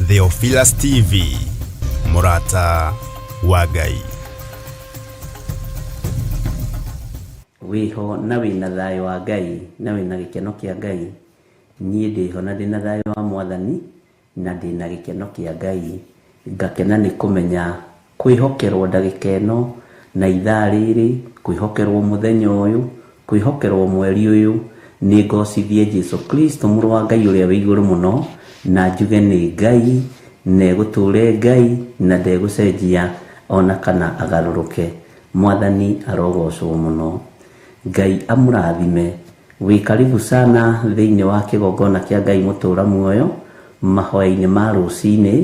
Theophilus TV, mũrata wa Ngai. Wĩho na wĩna thayũ wa Ngai na wĩna gĩkeno kĩa Ngai. Niĩ ndĩho na ndĩna thayũ wa Mwathani na ndĩna gĩkeno kĩa Ngai. Ngakena nĩ kũmenya kwĩhokerwo ndagĩka ĩno na ithaa rĩrĩ, kwĩhokerwo mũthenya ũyũ, kwĩhokerwo mweri ũyũ, nĩ ngocithie Jesu Kristo mũrũ wa Ngai ũrĩa wĩ igũrũ mũno, na njuge nĩ Ngai, na egũtũũra e Ngai, na ndegũcenjia ona kana agarũrũke. Mwathani arogocwo mũno. Ngai amũrathime. Wĩ karibu sana thĩinĩ wa kĩgongona kĩa Ngai mũtũra muoyo, mahoya-inĩ ma rũcinĩ,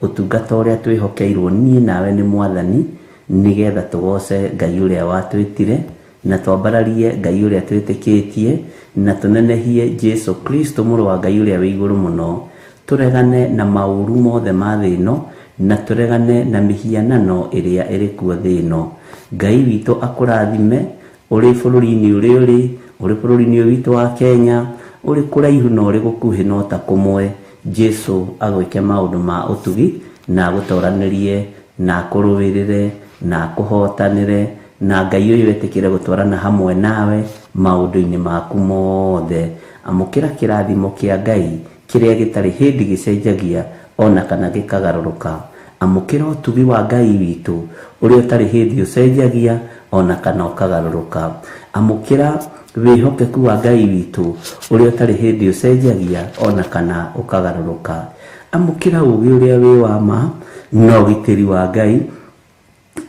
ũtungata ũrĩa twĩhokeirwo niĩ nawe nĩ Mwathani, nĩgetha tũgoce Ngai ũrĩa watwĩtire, na twambararie Ngai ũrĩa twĩtĩkĩtie, na tũnenehie Jesu Kristo mũrũ wa Ngai ũrĩa wĩ igũrũ mũno, tũregane na maũru mothe ma thĩ ĩno, na tũregane na mĩhianano ĩrĩa ĩrĩ kuo thĩ ĩno. Ngai witũ akũrathime, ũrĩ bũrũri-inĩ ũrĩa ũrĩ, ũrĩ bũrũri-inĩ ũyũ witũ wa Kenya, ũrĩ kũraihu na ũrĩ gũkuhĩ no ta kũmwe, Jesu agwĩke maũndũ ma ũtugi, na agũtoranĩrie, na akũrũĩrĩre, na akũhotanĩre, na Ngai ũyũ etĩkĩre gũtwarana hamwe nawe maũndũ-inĩ maku mothe. Amũkĩra kĩrathimo kĩa Ngai kĩrĩa gĩtarĩ hĩndĩ gĩcenjagia ona kana gĩkagarũrũka. Amũkĩra ũtugi wa Ngai witũ ũrĩa ũtarĩ hĩndĩ ũcenjagia ona kana ũkagarũrũka. Amũkĩra wĩhokeku wa Ngai witũ ũrĩa ũtarĩ hĩndĩ ũcenjagia ona kana ũkagarũrũka. Amũkĩra ũũgĩ ũrĩa wĩ wa ma na ũgitĩri wa Ngai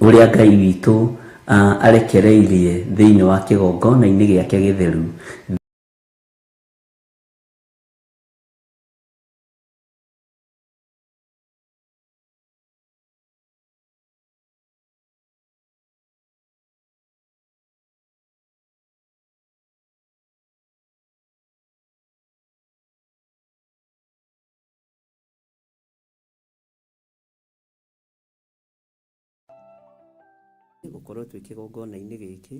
ũrĩa Ngai witũ arekereirie thĩinĩ wa kĩgongona-inĩ gĩake gĩtheru. Gũkorwo twĩ kĩgongona-inĩ gĩkĩ.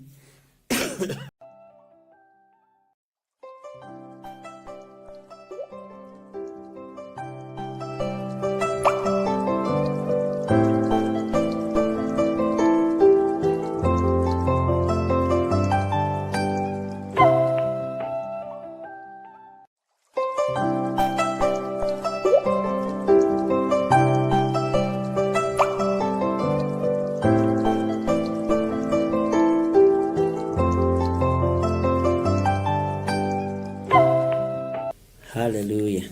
Haleluya.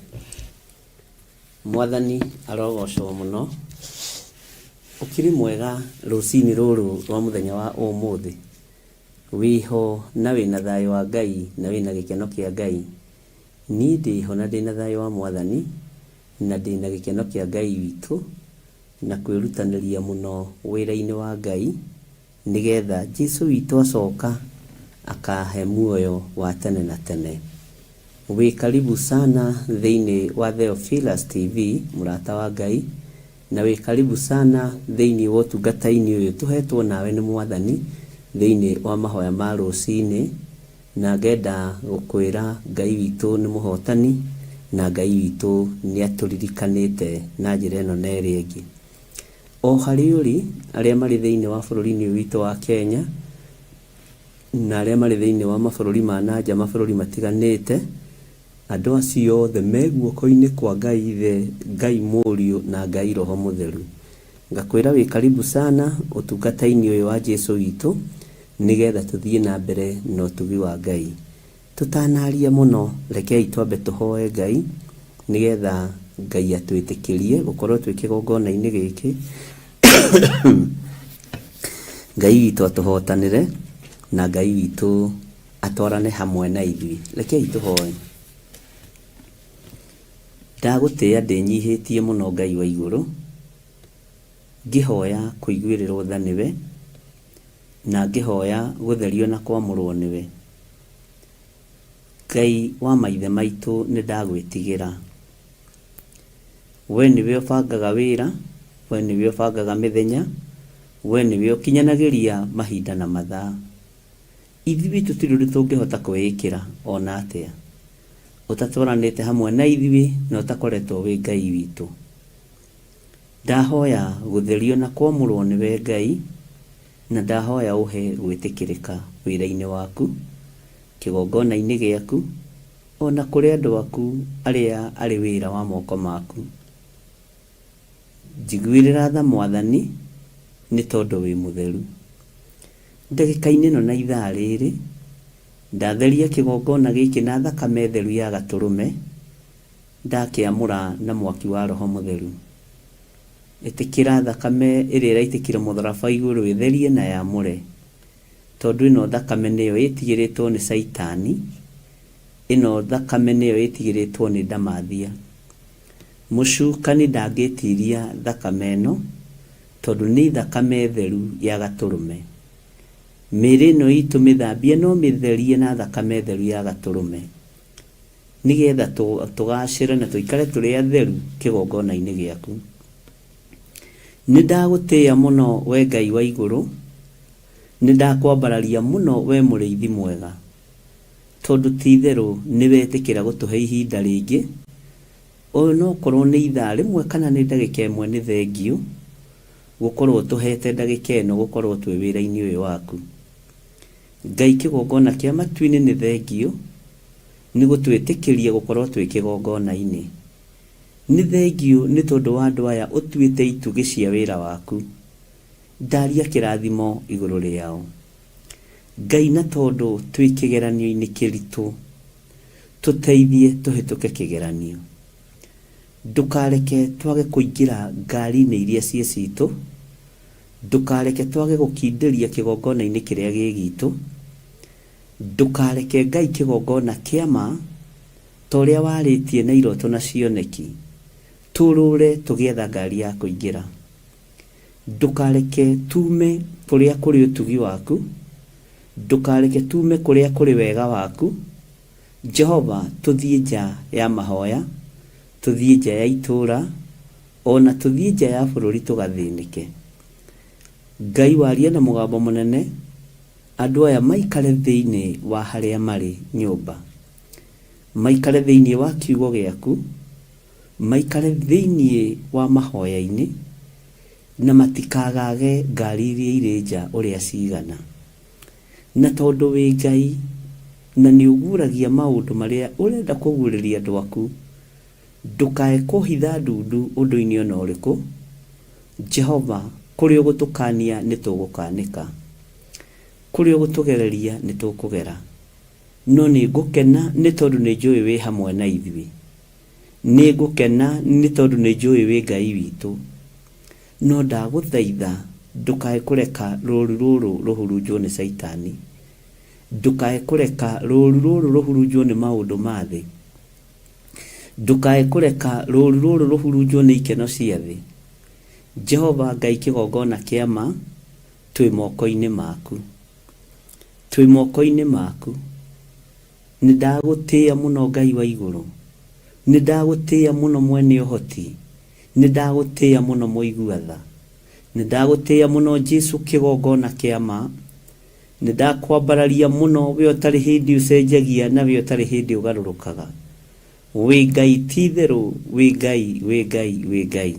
Mwathani arogocwo mũno. Ũkĩrĩ mwega rũcinĩ rũrũ rwa mũthenya wa ũmũthĩ. Wĩho na wĩna thayũ wa Ngai na wĩna gĩkeno kĩa Ngai. Niĩ ndĩho na ndĩna thayũ wa Mwathani na ndĩna gĩkeno kĩa Ngai witũ na kwĩrutanĩria mũno wĩra-inĩ wa Ngai nĩgetha Jesu witũ acoka akahe muoyo wa tene na tene. Wĩ karibu sana thĩinĩ wa Theophilus TV mũrata wa Ngai, na wĩ karibu sana thĩinĩ wa ũtungata-inĩ ũyũ tũhetwo nawe nĩ Mwathani thĩinĩ wa mahoya ma rũcinĩ. Na ngenda gũkwĩra Ngai witũ nĩ mũhotani na Ngai witũ nĩ atũririkanĩte na njĩra ĩno na ĩrĩa ĩngĩ. O harĩa ũrĩ, arĩa marĩ thĩinĩ wa bũrũri-inĩ ũyũ witũ wa Kenya, na arĩa marĩ thĩinĩ wa mabũrũri ma na nja mabũrũri matiganĩte, andũ acio othe me guoko-inĩ kwa Ngai Ithe, Ngai Mũriũ na Ngai Roho Mũtheru. Ngakwĩra wĩ karibu sana ũtungata-inĩ ũyũ wa Jesu witũ, nĩgetha tũthiĩ na mbere na ũtugi wa Ngai. Tũtanaria mũno, rekei twambe tũhoe Ngai, nĩgetha Ngai atwĩtĩkĩrie gũkorwo twĩ kĩgongona-inĩ gĩkĩ. Ngai witũ atũhotanĩre, na Ngai witũ atwarane hamwe na ithuĩ. Rekei tũhoe. Ndagũtĩĩa ndĩnyihĩtie mũno Ngai wa igũrũ, ngĩhoya kũiguĩrĩrwo tha nĩwe, na ngĩhoya gũtherio na kwamũrwo nĩwe. Ngai wa maithe maitũ nĩndagwĩtigĩra. We nĩwe ũbangaga wĩra, we nĩwe ũbangaga mĩthenya, we nĩwe ũkinyanagĩria mahinda na mathaa. Ithuĩ tũtirĩ ũndũ tũngĩhota kwĩĩkĩra o na atĩa, ũtatwaranĩte hamwe na ithuĩ na ũtakoretwo wĩ Ngai witũ. Ndahoya gũtherio na kwamũrwo nĩwe Ngai, na ndahoya ũhe gwĩtĩkĩrĩka wĩra-inĩ waku, kĩgongona-inĩ gĩaku, o na kũrĩ andũ aku arĩa arĩ wĩra wa moko maku. Njiguĩrĩra tha Mwathani, nĩ tondũ wĩ mũtheru. Ndagĩka-inĩ ĩno na ithaa rĩrĩ, ndatheria kĩgongona gĩkĩ na thakame theru ya Gatũrũme, ndakĩamũra na mwaki wa Roho Mũtheru. Ĩtĩkĩra thakame ĩrĩa ĩraitĩkire mũtharaba igũrũ ĩtherie na yamũre, tondũ ĩno thakame nĩyo ĩtigĩrĩtwo nĩ Caitani, ĩno thakame nĩyo ĩtigĩrĩtwo nĩ ndamathia. Mũcukani ndangĩtiria thakame ĩno, tondũ nĩ thakame theru ya Gatũrũme. Mĩĩrĩ ĩno itũ mĩthambie no mĩtherie na thakame theru ya Gatũrũme, nĩgetha tũgacĩre na tũikare tũrĩ atheru kĩgongona-inĩ gĩaku. Nĩ ndagũtĩĩa mũno we Ngai wa igũrũ, nĩ ndakwambararia mũno we mũrĩithi mwega, tondũ ti itherũ nĩ wetĩkĩra gũtũhe ihinda rĩngĩ, onokorwo nĩ ithaa rĩmwe kana nĩ ndagĩka ĩmwe, nĩ thengiũ gũkorwo ũtũhete ndagĩka ĩno gũkorwo twĩ wĩra-inĩ ũyũ waku. Ngai kĩgongona kĩa matu-inĩ nĩ thengiũ nĩ gũtwĩtĩkĩria gũkorwo twĩ kĩgongona-inĩ. Nĩ thengiũ nĩ tondũ wa andũ aya ũtuĩte itugĩ cia wĩra waku. Ndaria kĩrathimo igũrũ rĩao. Ngai na tondũ twĩ kĩgeranio-inĩ kĩritũ, tũteithie tũhĩtũke kĩgeranio. Ndũkareke twage kũingĩra ngari-inĩ iria ciĩ citũ, ndũkareke twage gũkindĩria kĩgongona-inĩ kĩrĩa gĩ gitũ, ndũkareke Ngai kĩgongona kĩa ma, ta ũrĩa warĩtie na iroto na cioneki, tũrũre tũgĩetha ngari ya kũingĩra. Ndũkareke tume kũrĩa kũrĩ ũtugi waku, ndũkareke tume kũrĩa kũrĩ wega waku. Jehova, tũthiĩ nja ya mahoya, tũthiĩ nja ya itũũra, o na tũthiĩ nja ya bũrũri tũgathĩnĩke. Ngai waria na mũgambo mũnene, andũ aya maikare thĩinĩ wa harĩa marĩ nyũmba, maikare thĩinĩ wa kiugo gĩaku, maikare thĩinĩ wa mahoya-inĩ, na matikagage ngari iria irĩ nja ũrĩa cigana. Na tondũ wĩ Ngai, na nĩ ũguũragia maũndũ marĩa ũrenda kũguũrĩria andũ aku, ndũkae kũhitha ndundu ũndũ-inĩ o na ũrĩkũ. Jehova, kũrĩa ũgũtũkaania nĩ tũgũkaanĩka, kũrĩa ũgũtũgereria nĩ tũkũgera. No nĩ ngũkena nĩ tondũ nĩ njũĩ wĩ hamwe na ithuĩ. Nĩ ngũkena nĩ tondũ nĩ njũĩ wĩ Ngai witũ. No ndagũthaitha ndũkae kũreka rũũru rũrũ rũhurunjwo nĩ Caitani. Ndũkae kũreka rũũru rũrũ rũhurunjwo nĩ maũndũ ma thĩ. Ndũkae kũreka rũũru rũrũ rũhurunjwo nĩ ikeno cia thĩ. Jehova Ngai kĩgongona kĩa ma, twĩ moko-inĩ maku. Twĩ moko-inĩ maku. Nĩ ndagũtĩĩa mũno Ngai wa igũrũ. Nĩ ndagũtĩĩa mũno mwene ũhoti. Nĩ ndagũtĩĩa mũno mũigua tha. Nĩ ndagũtĩĩa mũno Jesu kĩgongona kĩa ma. Nĩ ndakwambararia mũno we ũtarĩ hĩndĩ ũcenjagia na we ũtarĩ hĩndĩ ũgarũrũkaga. Wĩ Ngai ti itherũ, wĩ Ngai, wĩ Ngai, wĩ Ngai.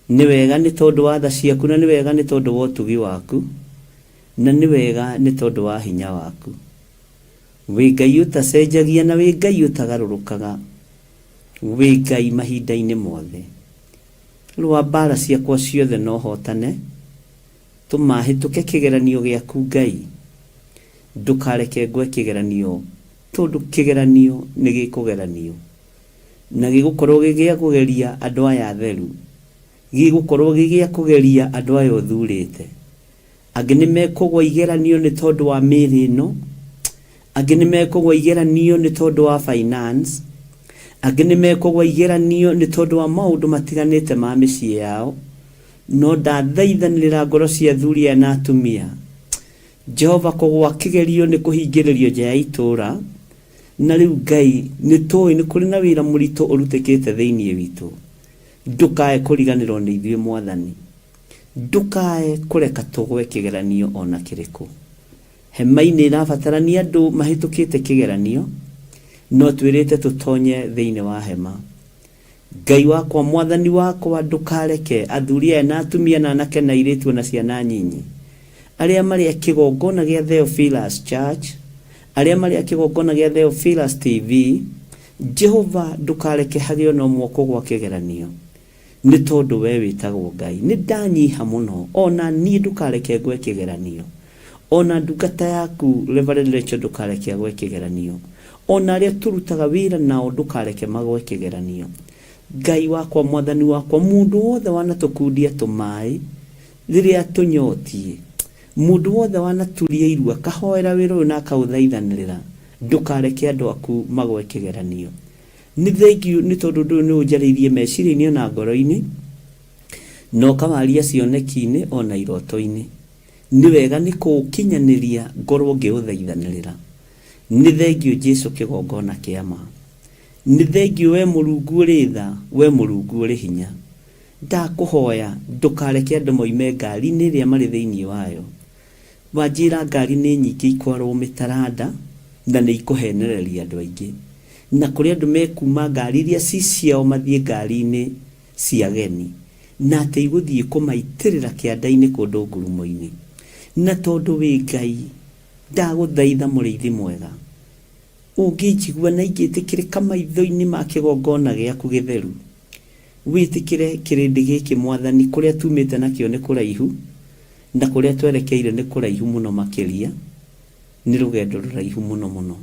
Nĩ wega nĩ tondũ wa tha ciaku na nĩ wega nĩ tondũ wa ũtugi waku, na nĩ wega nĩ tondũ wa hinya waku. Wĩ Ngai ũtacenjagia na wĩ Ngai ũtagarũrũkaga. Wĩ Ngai mahinda-inĩ mothe. Rũa mbaara ciakwa ciothe na ũhootane. Tũma hĩtũke kĩgeranio gĩaku Ngai. Ndũkareke ngwe kĩgeranio tondũ kĩgeranio nĩ gĩkũgeranio. Na gĩgũkorwo gĩ gĩa kũgeria andũ aya atheru. Gĩgũkorwo gĩ gĩa kũgeria andũ aya ũthurĩte. Angĩ nĩ mekũgwa igeranio nĩ tondũ wa mĩĩrĩ ĩno, angĩ nĩ mekũgwa igeranio nĩ tondũ wa finance, angĩ nĩ mekũgwa igeranio nĩ tondũ wa maũndũ matiganĩte ma mĩciĩ yao. No ndathaithanĩrĩra ngoro cia athuri aya na atumia, Jehova, kũgwa kĩgerio nĩ kũhingĩrĩrio nja ya itũũra, na rĩu Ngai nĩ tũĩ nĩ kũrĩ na wĩra mũritũ ũrutĩkĩte thĩinĩ witũ. Ndũkae kũriganĩrwo nĩ ithuĩ Mwathani. Ndũkae kũreka tũgwe kĩgeranio o na kĩrĩkũ. Hema-inĩ ĩrabatarania andũ mahĩtũkĩte kĩgeranio, no twĩrĩte tũtonye thĩinĩ wa hema. Ngai wakwa, Mwathani wakwa, ndũkareke athuri aya na atumia na anake na airĩtu na ciana nyinyi arĩa marĩ a kĩgongona gĩa Theophilus Church, arĩa marĩ a kĩgongona gĩa Theophilus TV, Jehova ndũkareke hagĩe ona ũmwe ũkũgwa kĩgeranio, nĩ tondũ we wĩtagwo Ngai. Nĩ ndanyiha mũno, ona niĩ ndũkareke ngwe kĩgeranio, ona ndungata yaku Reverend Rachel ndũkareke agwe kĩgeranio, ona arĩa tũrutaga wĩra nao ndũkareke magwe kĩgeranio. Ngai wakwa, Mwathani wakwa, mũndũ wothe wanatũkundia tũmaĩ rĩrĩa tũnyotiĩ, mũndũ wothe wanaturia irua akahoera wĩra ũyũ na akaũthaithanĩrĩra, ndũkareke andũ aku magwe kĩgeranio. Nĩ thengiũ nĩ tondũ ũndũ ũyũ nĩ ũnjarĩirie meciria-inĩ ona ngoro-inĩ, na ũkawaria cioneki-inĩ ona iroto-inĩ. Nĩ wega nĩ kũũkinyanĩria ngorwo ngĩũthaithanĩrĩra. Nĩ thengiũ Jesu kĩgongona kĩa ma. Nĩ thengiũ we Mũrungu ũrĩ tha, we Mũrungu ũrĩ hinya. Ndakũhoya ndũkareke andũ moime ngari-inĩ ĩrĩa marĩ thĩinĩ wayo. Wanjĩra ngari nĩ nyingĩ ikwarwo mĩtaranda na nĩ ikũhenereria andũ aingĩ. Na kũrĩ andũ mekuma ngari iria ci ciao mathiĩ ngari-inĩ cia ageni, na atĩ igũthiĩ kũmaitĩrĩra kĩanda-inĩ kũndũ ngurumo-inĩ. Na tondũ wĩ Ngai, ndagũthaitha mũrĩithi mwega, ũngĩnjigua na ingĩtĩkĩrĩka maitho-inĩ ma kĩgongona gĩaku gĩtheru, wĩtĩkĩre kĩrĩndĩ gĩkĩ Mwathani, kũrĩa tumĩte nakĩo nĩ kũraihu, na kũrĩa twerekeire nĩ kũraihu mũno makĩria, nĩ rũgendo rũraihu mũno mũno,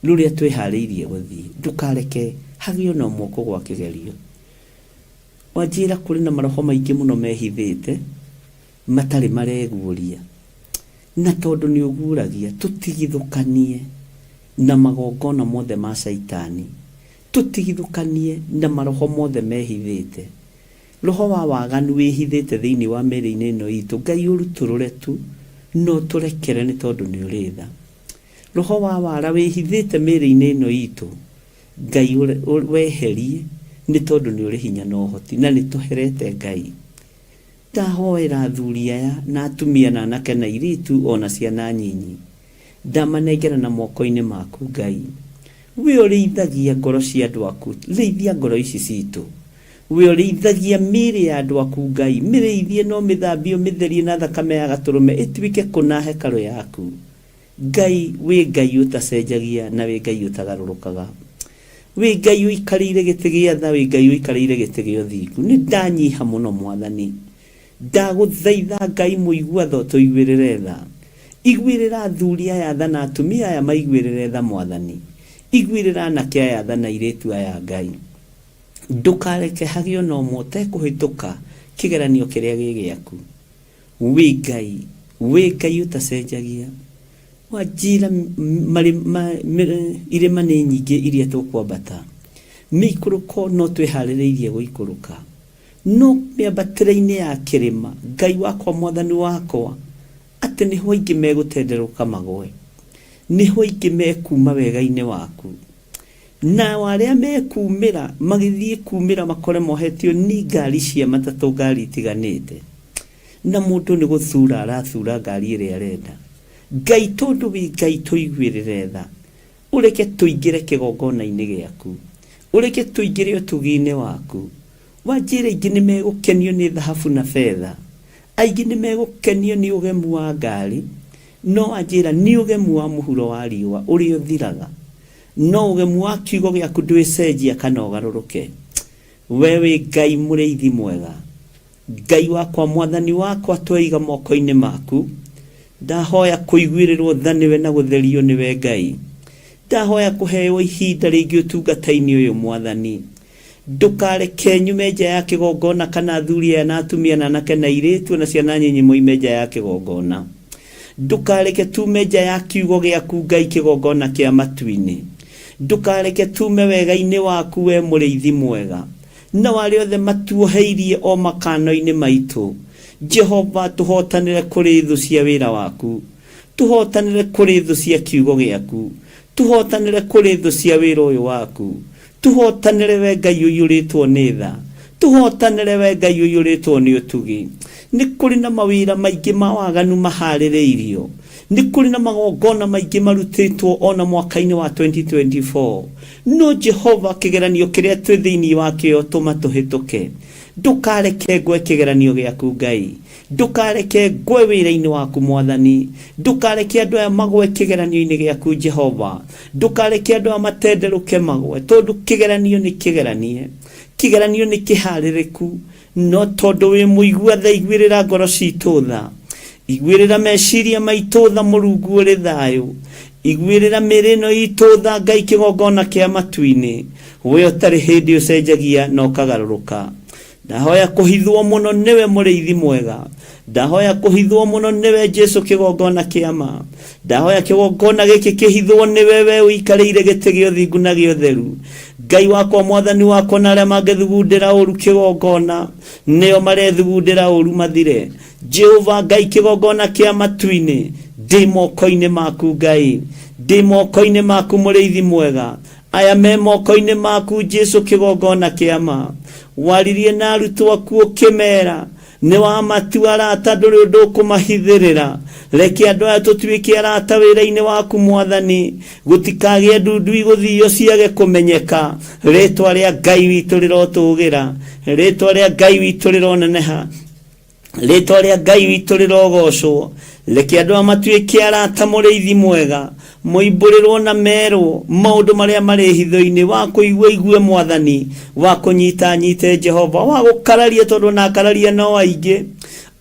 rũrĩa twĩharĩirie gũthiĩ. Ndũkareke hagĩe ona ũmwe ũkũgwa kĩgerio. Wanjĩra kũrĩ na maroho maingĩ mũno mehithĩte, matarĩ mareguũria. Na tondũ nĩ ũguũragia, tũtigithũkanie na magongona mothe ma Caitani, tũtigithũkanie na maroho mothe mehithĩte. Roho wa waganu wĩhithĩte thĩinĩ wa mĩĩrĩ-inĩ ĩno itũ, Ngai ũrutũrũre tu na ũtũrekere nĩ tondũ nĩ ũrĩ tha. Roho wa wara wĩhithĩte mĩĩrĩ-inĩ ĩno itũ, Ngai weherie nĩ tondũ nĩ ũrĩ hinya na ũhoti, na nĩ tũherete Ngai. Ndahoera athuri aya na atumia na anake na airĩtu o na ciana nyinyi. Ndamanengera na moko-inĩ maku Ngai. We ũrĩithagia ngoro cia andũ aku, rĩithia ngoro ici citũ. We ũrĩithagia mĩĩrĩ ya andũ aku Ngai, mĩrĩithie na ũmĩthambie ũmĩtherie na thakame ya gatũrũme ĩtuĩke kũna hekarũ yaku. Ngai, wĩ Ngai ũtacenjagia na wĩ Ngai ũtagarũrũkaga. Wĩ Ngai ũikarĩire gĩtĩ gĩa tha, wĩ Ngai ũikarĩire gĩtĩ gĩa ũthingu. Nĩ ndanyiha mũno Mwathani. Ndagũthaitha Ngai mũigua tha ũtũiguĩrĩre tha. Iguĩrĩra athuri aya tha na atumia aya maiguĩrĩre tha Mwathani. Iguĩrĩra anake aya tha na airĩtu aya Ngai. Ndũkareke hagĩe ona ũmwe ũtekũhĩtũka kĩgeranio kĩrĩa gĩ gĩaku. Wĩ Ngai, wĩ Ngai ũtacenjagia. Wanjĩra irĩma nĩ nyingĩ iria tũkwambata, mĩikũrũko no twĩharĩrĩirie gũikũrũka, no mĩambatĩre-inĩ ya kĩrĩma, Ngai wakwa, Mwathani wakwa, atĩ nĩho aingĩ megũtenderũka magwe, nĩho aingĩ mekuuma wega-inĩ waku. Nao arĩa mekumĩra magĩthiĩ kumĩra makore mohetio ni ngari cia matatũ ngari itiganĩte, na mũndũ nĩ gũthura arathura ngari ĩrĩa arenda. Ngai tondũ wĩ Ngai tũiguĩrĩre tha, ũreke tũingĩre kĩgongona-inĩ gĩaku, ũreke tũingĩre ũtugi-inĩ waku. Wanjĩra aingĩ nĩ megũkenio nĩ thahabu na betha, aingĩ nĩ megũkenio nĩ ũgemu wa ngari, no wanjĩra nĩ ũgemu wa mũhuro wa riũa ũrĩa ũthiraga. No ũgemu wa kiugo gĩaku ndwĩcenjia kana ũgarũrũke. We wĩ Ngai mũrĩithi mwega. Ngai wakwa, Mwathani wakwa, tweiga moko-inĩ maku. Ndahoya kũiguĩrĩrwo tha nĩwe na gũtherio nĩwe Ngai. Ndahoya kũheo ihinda rĩngĩ ũtungata-inĩ ũyũ Mwathani. Ndũkareke nyume nja ya kĩgongona kana athuri aya na atumia na anake na airĩtu na ciana nyinyi moime nja ya kĩgongona. Ndũkareke tume nja ya kiugo gĩaku Ngai kĩgongona kĩa matu-inĩ. Ndũkareke tume wega-inĩ waku we mũrĩithi mwega. Nao arĩa othe matuoheirie o makano-inĩ maitũ, Jehova tũhotanĩre kũrĩ thũ cia wĩra waku. Tũhotanĩre kũrĩ thũ cia kiugo gĩaku. Tũhotanĩre kũrĩ thũ cia wĩra ũyũ waku. Tũhotanĩre we Ngai ũiyũrĩtwo nĩ tha. Tũhotanĩre we Ngai ũiyũrĩtwo nĩ ũtugi. Nĩ kũrĩ na mawĩra maingĩ ma waganu maharĩrĩirio. Nĩ kũrĩ na magongona maingĩ marutĩtwo ona mwaka-inĩ wa 2024. No Jehova, kĩgeranio kĩrĩa twĩ thĩinĩ wakĩo tũma tũhĩtũke. Ndũkareke ngwe kĩgeranio gĩaku Ngai. Ndũkareke ngwe wĩra-inĩ waku Mwathani. Ndũkareke andũ aya magwe kĩgeranio-inĩ gĩaku Jehova. Ndũkareke andũ aya matenderũke magwe, tondũ kĩgeranio nĩ kĩgeranie. Kĩgeranio nĩ kĩharĩrĩku. No tondũ wĩ mũigua tha, iguĩrĩra ngoro citũ tha. Iguĩrĩra meciria maitũ tha, Mũrungu ũrĩ thayũ. Iguĩrĩra mĩĩrĩ ĩno itũ tha, Ngai kĩgongona kĩa matu-inĩ. We ũtarĩ hĩndĩ ũcenjagia na ũkagarũrũka. Ndahoya kũhithwo mũno nĩwe mũrĩithi mwega. Ndahoya kũhithwo mũno nĩwe Jesu kĩgongona kĩa ma. Ndahoya kĩgongona gĩkĩ kĩhithwo nĩwe we ũikarĩire gĩtĩ gĩa ũthingu na gĩa ũtheru. Ngai wakwa, Mwathani wakwa, na arĩa mangĩthugundĩra ũru kĩgongona nĩo marethugundĩra ũru mathire. Jehova Ngai kĩgongona kĩa matu-inĩ, ndĩ moko-inĩ maku Ngai. Ndĩ moko-inĩ maku mũrĩithi mwega. Aya me moko-inĩ maku Jesu kĩgongona kĩa ma. Waririe na arutwo aku ũkĩmera nĩ wamatua arata, ndũrĩ ũndũ ũkũmahithĩrĩra. Reke andũ aya tũtuĩke arata wĩra-inĩ waku Mwathani, gũtikagĩe ndundu igũthio ciage kũmenyeka. Rĩtwa rĩa Ngai witũ rĩrotũgĩra, rĩtwa rĩa Ngai witũ rĩroneneha, rĩtwa rĩa Ngai witũ rĩrogocwo. Reke andũ aya matuĩke arata mũrĩithi mwega, moimbũrĩrwo na merwo maũndũ marĩa marĩ hitho-inĩ, wa kũigua igue Mwathani, wa kũnyita nyite Jehova, wa gũkararia tondũ ona akararia no aingĩ,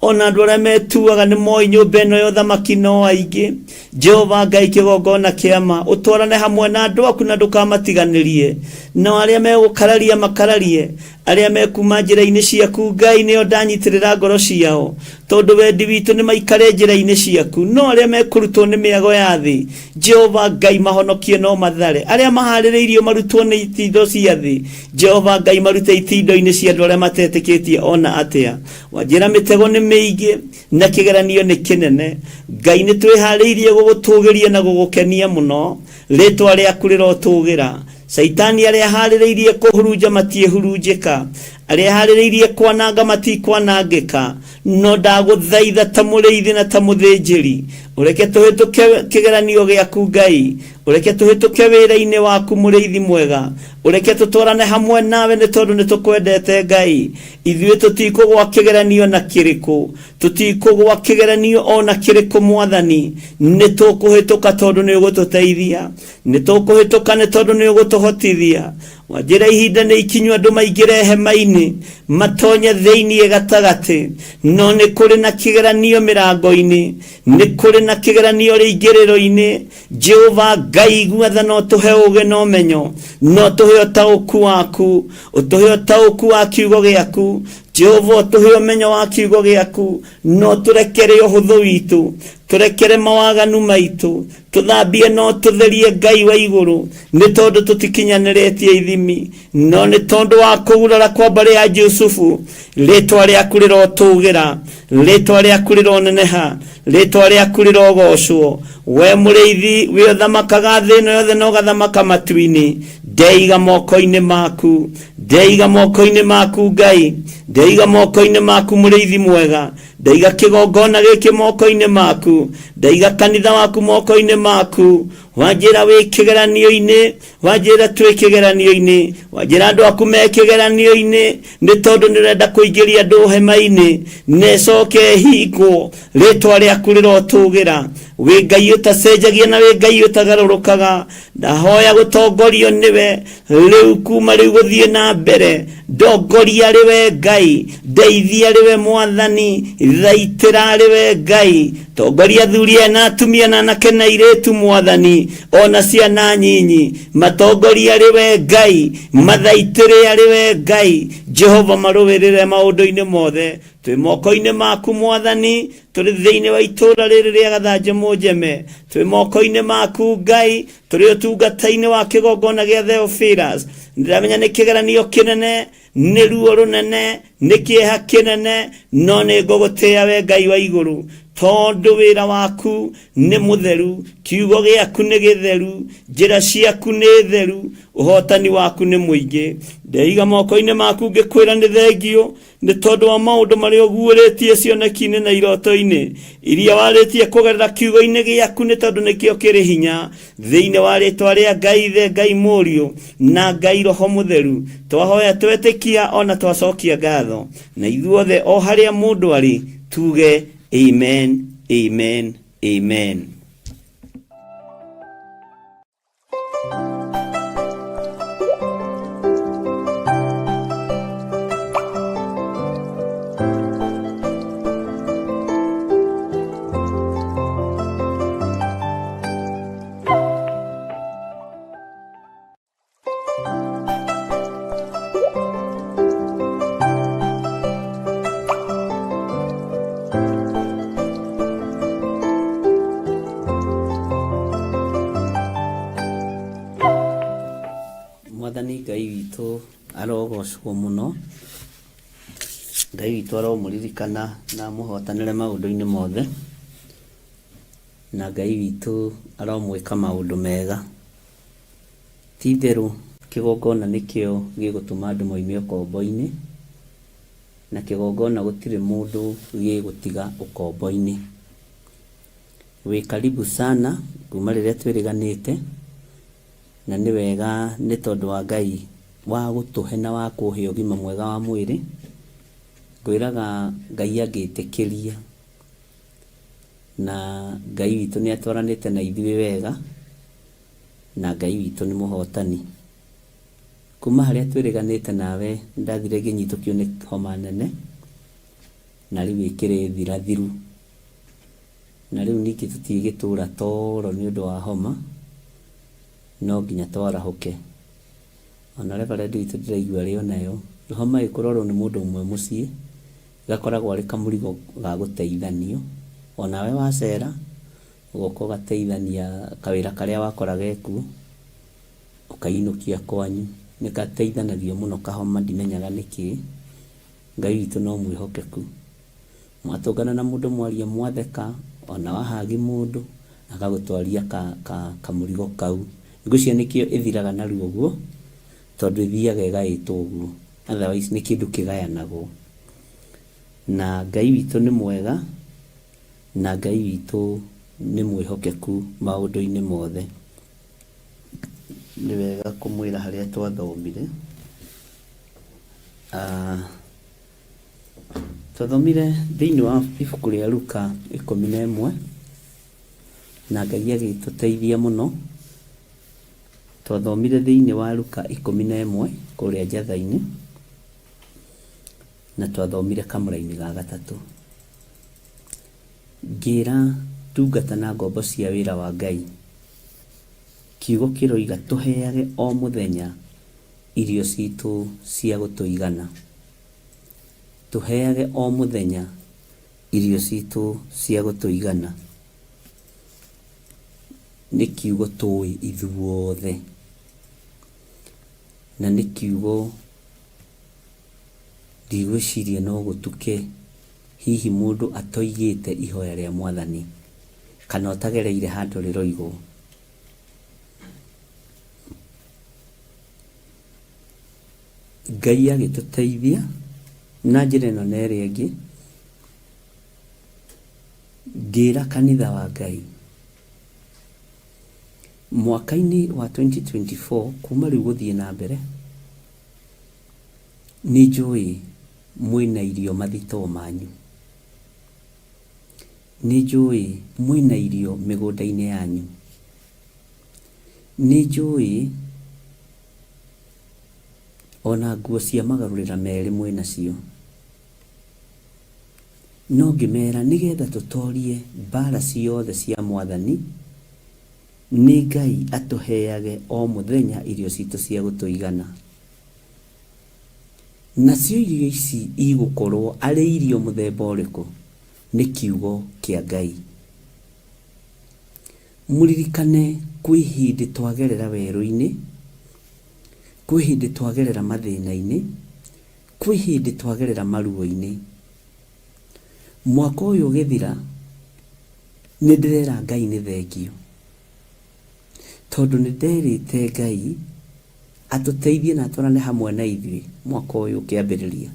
ona andũ arĩa metuaga nĩ moĩ nyũmba ĩno ya ũthamaki no aingĩ. Jehova Ngai kĩgongona kĩa ma, ũtwarane hamwe na andũ aku na ndũkamatiganĩrie. Nao arĩa megũkararia makararie, arĩa mekuma njĩra-inĩ ciaku Ngai nĩo ndanyitĩrĩra ngoro ciao, tondũ wendi witũ nĩ maikare njĩra-inĩ ciaku. No arĩa mekũrutwo nĩ mĩago ya thĩ, Jehova Ngai mahonokie no mathare. Arĩa maharĩrĩirio marutwo nĩ itindo cia thĩ, Jehova Ngai marute itindo-inĩ cia andũ arĩa matetĩkĩtie ona atĩa. Wanjĩra mĩtego nĩ mĩingĩ na kĩgeranio nĩ kĩnene. Ngai nĩ twĩharĩirie gũgũtũgĩria na gũgũkenia mũno. Rĩtwa rĩaku rĩrotũgĩra. Caitani arĩa aharĩrĩirie kũhurunja matiĩhurunjĩka, arĩa aharĩrĩirie kwananga matikwanangĩka. No ndagũthaitha ta mũrĩithi na ta mũthĩnjĩri, ũreke tũhĩtũke kĩgeranio gĩaku Ngai, ũreke tũhĩtũke wĩra-inĩ waku mũrĩithi mwega, ũreke tũtwarane hamwe nawe nĩ tondũ nĩ tũkwendete Ngai. Ithuĩ tũtikũgwa kĩgeranio na kĩrĩkũ, tũtikũgwa kĩgeranio o na kĩrĩkũ Mwathani, nĩ tũkũhĩtũka tondũ nĩ ũgũtũteithia. Nĩ tũkũhĩtũka nĩ tondũ nĩ ũgũtũhotithia. Wanjĩra ihinda nĩ ikinyu andũ maingĩre hema-inĩ, matonye thĩinĩ gatagatĩ. No nĩ kũrĩ na kĩgeranio mĩrango-inĩ, nĩ kũrĩ na kĩgeranio rĩingĩrĩro-inĩ. Jehova Ngai igua tha na ũtũhe ũũgĩ na ũmenyo, na ũtũhe ũtaũku waku, ũtũhe ũtaũku wa kiugo gĩaku. Jehova ũtũhe ũmenyo wa kiugo gĩaku, na ũtũrekere ũhũthũ witũ, tũrekere mawaganu maitũ, tũthambie no tũtherie Ngai wa igũrũ, nĩ tondũ tũtikinyanĩrĩtie ithimi, no nĩ tondũ wa kũgurara kwa mbarĩ ya Jusufu. Rĩtwa rĩaku rĩrotũgĩra, rĩtwa rĩaku rĩroneneha, rĩtwa rĩaku rĩrogocwo. We mũrĩithi, we ũthamakaga thĩ ĩno yothe na ũgathamaka matu-inĩ, ndeiga moko-inĩ maku, ndeiga moko-inĩ maku Ngai, ndeiga moko-inĩ maku mũrĩithi mwega. Ndaiga kĩgongona gĩkĩ moko-inĩ maku, ndaiga kanitha waku moko-inĩ maku. Wanjĩra wĩ kĩgeranio-inĩ, wanjĩra twĩ kĩgeranio-inĩ, wanjĩra andũ aku me kĩgeranio-inĩ, nĩ tondũ nĩ ũrenda kũingĩria andũ hema-inĩ na ĩcoke ĩhingwo. Rĩtwa rĩaku rĩrotũgĩra. Wĩ Ngai ũtacenjagia na wĩ Ngai ũtagarũrũkaga. Ndahoya gũtongorio nĩwe rĩu kuma rĩu gũthiĩ na mbere. Ndongoria arĩ we Ngai, ndeithia arĩ we Mwathani, thaitĩra arĩ we Ngai. Tongoria athuri aya na atumia na anake na airĩtu Mwathani, ona ciana nyinyi, matongoria arĩ we Ngai, mathaitĩre arĩ we Ngai. Jehova marũĩrĩre maũndũ-inĩ mothe. Twĩ moko-inĩ maku Mwathani, tũrĩ thĩinĩ wa itũũra rĩrĩ rĩa Gathanjĩ Mũnjeme. Twĩ moko-inĩ maku Ngai, tũrĩ ũtungata-inĩ wa kĩgongona gĩa Theophilus. Ndĩramenya nĩ kĩgeranio kĩnene, nĩ ruo rũnene, nĩ kĩeha kĩnene, no nĩ ngũgũtĩĩa we Ngai wa igũrũ, tondũ wĩra waku nĩ mũtheru, kiugo gĩaku nĩ gĩtheru, njĩra ciaku nĩ theru, ũhotani waku nĩ mũingĩ. Ndeiga moko-inĩ maku ngĩkwĩra nĩ thengio. Nĩ tondũ wa maũndũ marĩa ũguũrĩtie cioneki-inĩ na iroto-inĩ iria warĩtie kũgerera kiugo-inĩ gĩaku, nĩ tondũ nĩkĩo kĩrĩ hinya. Thĩinĩ wa rĩtwa rĩa Ngai Ithe, Ngai Mũriũ na Ngai Roho Mũtheru, twahoya twetĩkia ona twacokia ngatho, na ithuothe o harĩa mũndũ arĩ tuge amen, amen, amen. Mwathani Ngai witũ arogocwo mũno. Ngai witũ aromũririkana na amũhotanĩre maũndũ-inĩ mothe. Na Ngai witũ aromwĩka maũndũ mega. Ti itherũ kĩgongona nĩkĩo gĩgũtũma andũ moime ũkombo-inĩ, na kĩgongona gũtirĩ mũndũ gĩgũtiga ũkombo-inĩ. Wĩ karibu sana kuma rĩrĩa twĩrĩganĩte, na nĩ wega nĩ tondũ wa Ngai wa gũtũhe na wa kũhe ũgima mwega wa mwĩrĩ. Ngwĩraga Ngai angĩtĩkĩria na Ngai witũ nĩ atwaranĩte na ithuĩ wega, na Ngai witũ nĩ mũhotani. Kuma harĩa twĩrĩganĩte nawe nĩndathire ngĩnyitũkio nĩ homa nene, na rĩu ĩkĩrĩ thirathiru. Na rĩu ningĩ tũtigĩtũra toro nĩ ũndũ wa homa, no nginya twarahũke. Ona reverend witũ ndĩraigua arĩ o nayo. Homa ĩkũrwarwo nĩ mũndũ ũmwe mũciĩ, gakoragwo arĩ kamũrigo ga gũteithanio. Onawe wacera, ũgoka ũgateithania kawĩra karĩa wakora gekuo, ũkainũkia kwanyu. Nĩ gateithanagio mũno kahoma ndimenyaga nĩkĩ. Ngai witũ no mwĩhokeku. Mwatũngana na mũndũ mwaria mwatheka, ona wa hug mũndũ, agagũtwaria kamũrigo kau. Ngwĩciria nĩkĩo ĩthiraga narua ũguo, tondũ ĩthiaga ĩgaĩtwo ũguo. Otherwise nĩ kĩndũ kĩgayanagwo. Na Ngai witũ nĩ mwega, na Ngai witũ nĩ mwĩhokeku maũndũ-inĩ mothe. Nĩ wega kũmwĩra harĩa twathomire. Twathomire thĩinĩ wa ibuku rĩa Luka 11, na Ngai agĩtũteithia mũno. Twathomire thĩinĩ wa Luka 11 kũrĩa Njatha-inĩ, na twathomire kamũraini ga gatatũ. Ngĩra ndungata na ngombo cia wĩra wa Ngai, kiugo kĩroiga tũheage o mũthenya irio citũ cia gũtũigana. Tũheage o mũthenya irio citũ cia gũtũigana. Nĩ kiugo tũĩ ithuothe, na nĩ kiugo ndigwĩciria no gũtuke hihi mũndũ atoigĩte ihoya rĩa Mwathani, kana ũtagereire handũ rĩroigwo. Ngai agĩtũteithia na njĩra ĩno na ĩrĩa ĩngĩ, ngĩra kanitha wa Ngai, mwaka-inĩ wa 2024 kuma rĩu gũthiĩ na mbere, nĩ njũĩ mwĩna irio mathitoo manyu. Nĩ njũĩ mwĩna irio mĩgũnda-inĩ yanyu. Nĩ njũĩ ona nguo cia magarũrĩra merĩ mwĩnacio. No ngĩmera nĩgetha tũtorie mbara ciothe cia Mwathani, nĩ Ngai atũheage o mũthenya irio citũ cia gũtũigana. Nacio irio ici igũkorwo arĩ irio mũthemba ũrĩkũ? Nĩ kiugo kĩa Ngai. Mũririkane kwĩ hĩndĩ twagerera werũ-inĩ, kwĩ hĩndĩ twagerera mathĩna-inĩ, kwĩ hĩndĩ twagerera maruo-inĩ. Mwaka ũyũ ũgĩthira, nĩ ndĩrera Ngai nĩ thengiũ, tondũ nĩ nderĩte Ngai atũteithie na atwarane hamwe na ithuĩ mwaka ũyũ ũkĩambĩrĩria.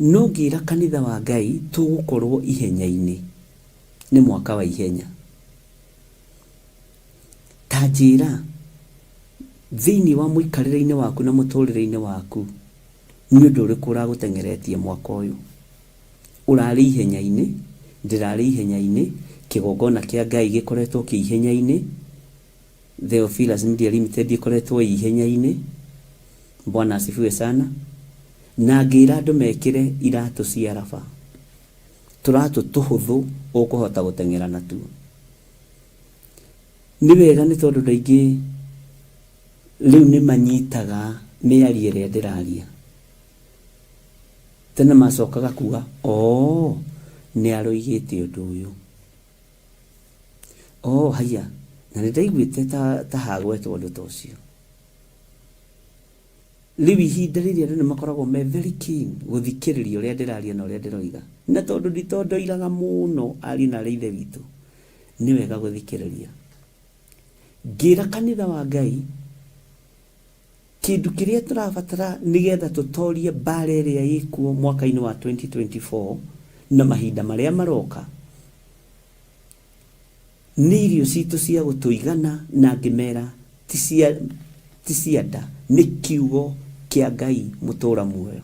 No ngĩra kanitha wa Ngai tũgũkorwo ihenya-inĩ, nĩ mwaka wa ihenya. Ta njĩra, thĩinĩ wa mũikarĩre-inĩ waku na mũtũrĩre-inĩ waku, nĩ ũndũ ũrĩkũ ũragũteng'eretie mwaka ũyũ? Ũrarĩ ihenya-inĩ, ndĩrarĩ ihenya-inĩ, kĩgongona kĩa Ngai gĩkoretwo kĩ ihenya-inĩ, Theophilus Media Limited ĩkoretwo ĩ ihenya-inĩ, Bwana asifiwe sana, na ngĩra andũ mekĩre iratũ cia raba, tũratũ tũhũthũ ũkũhota gũteng'era natuo. Nĩ wega nĩ tondũ andũ aingĩ rĩu nĩ manyitaga mĩario ĩrĩa ndĩraria. Tene macokaga kuga oo nĩ aroigĩte ũndũ ũyũ. Oo haiya na nĩ ndaiguĩte ta hagwetwo ũndũ ta ũcio. Rĩu ihinda rĩrĩ andũ nĩ makoragwo me very keen gũthikĩrĩria ũrĩa ndĩraria na ũrĩa ndĩroiga. Na tondũ nditondoiraga mũno ariũ na aarĩ a Ithe witũ, nĩ wega gũthikĩrĩria. Ngĩra kanitha wa Ngai, kĩndũ kĩrĩa tũrabatara nĩgetha tũtorie mbara ĩrĩa ĩkuo mwaka-inĩ wa 2024 na mahinda marĩa maroka, Nĩ irio citũ cia gũtũigana na ngĩmera ti cia ti cia nda nĩ kiugo kĩa Ngai mũtũra muoyo.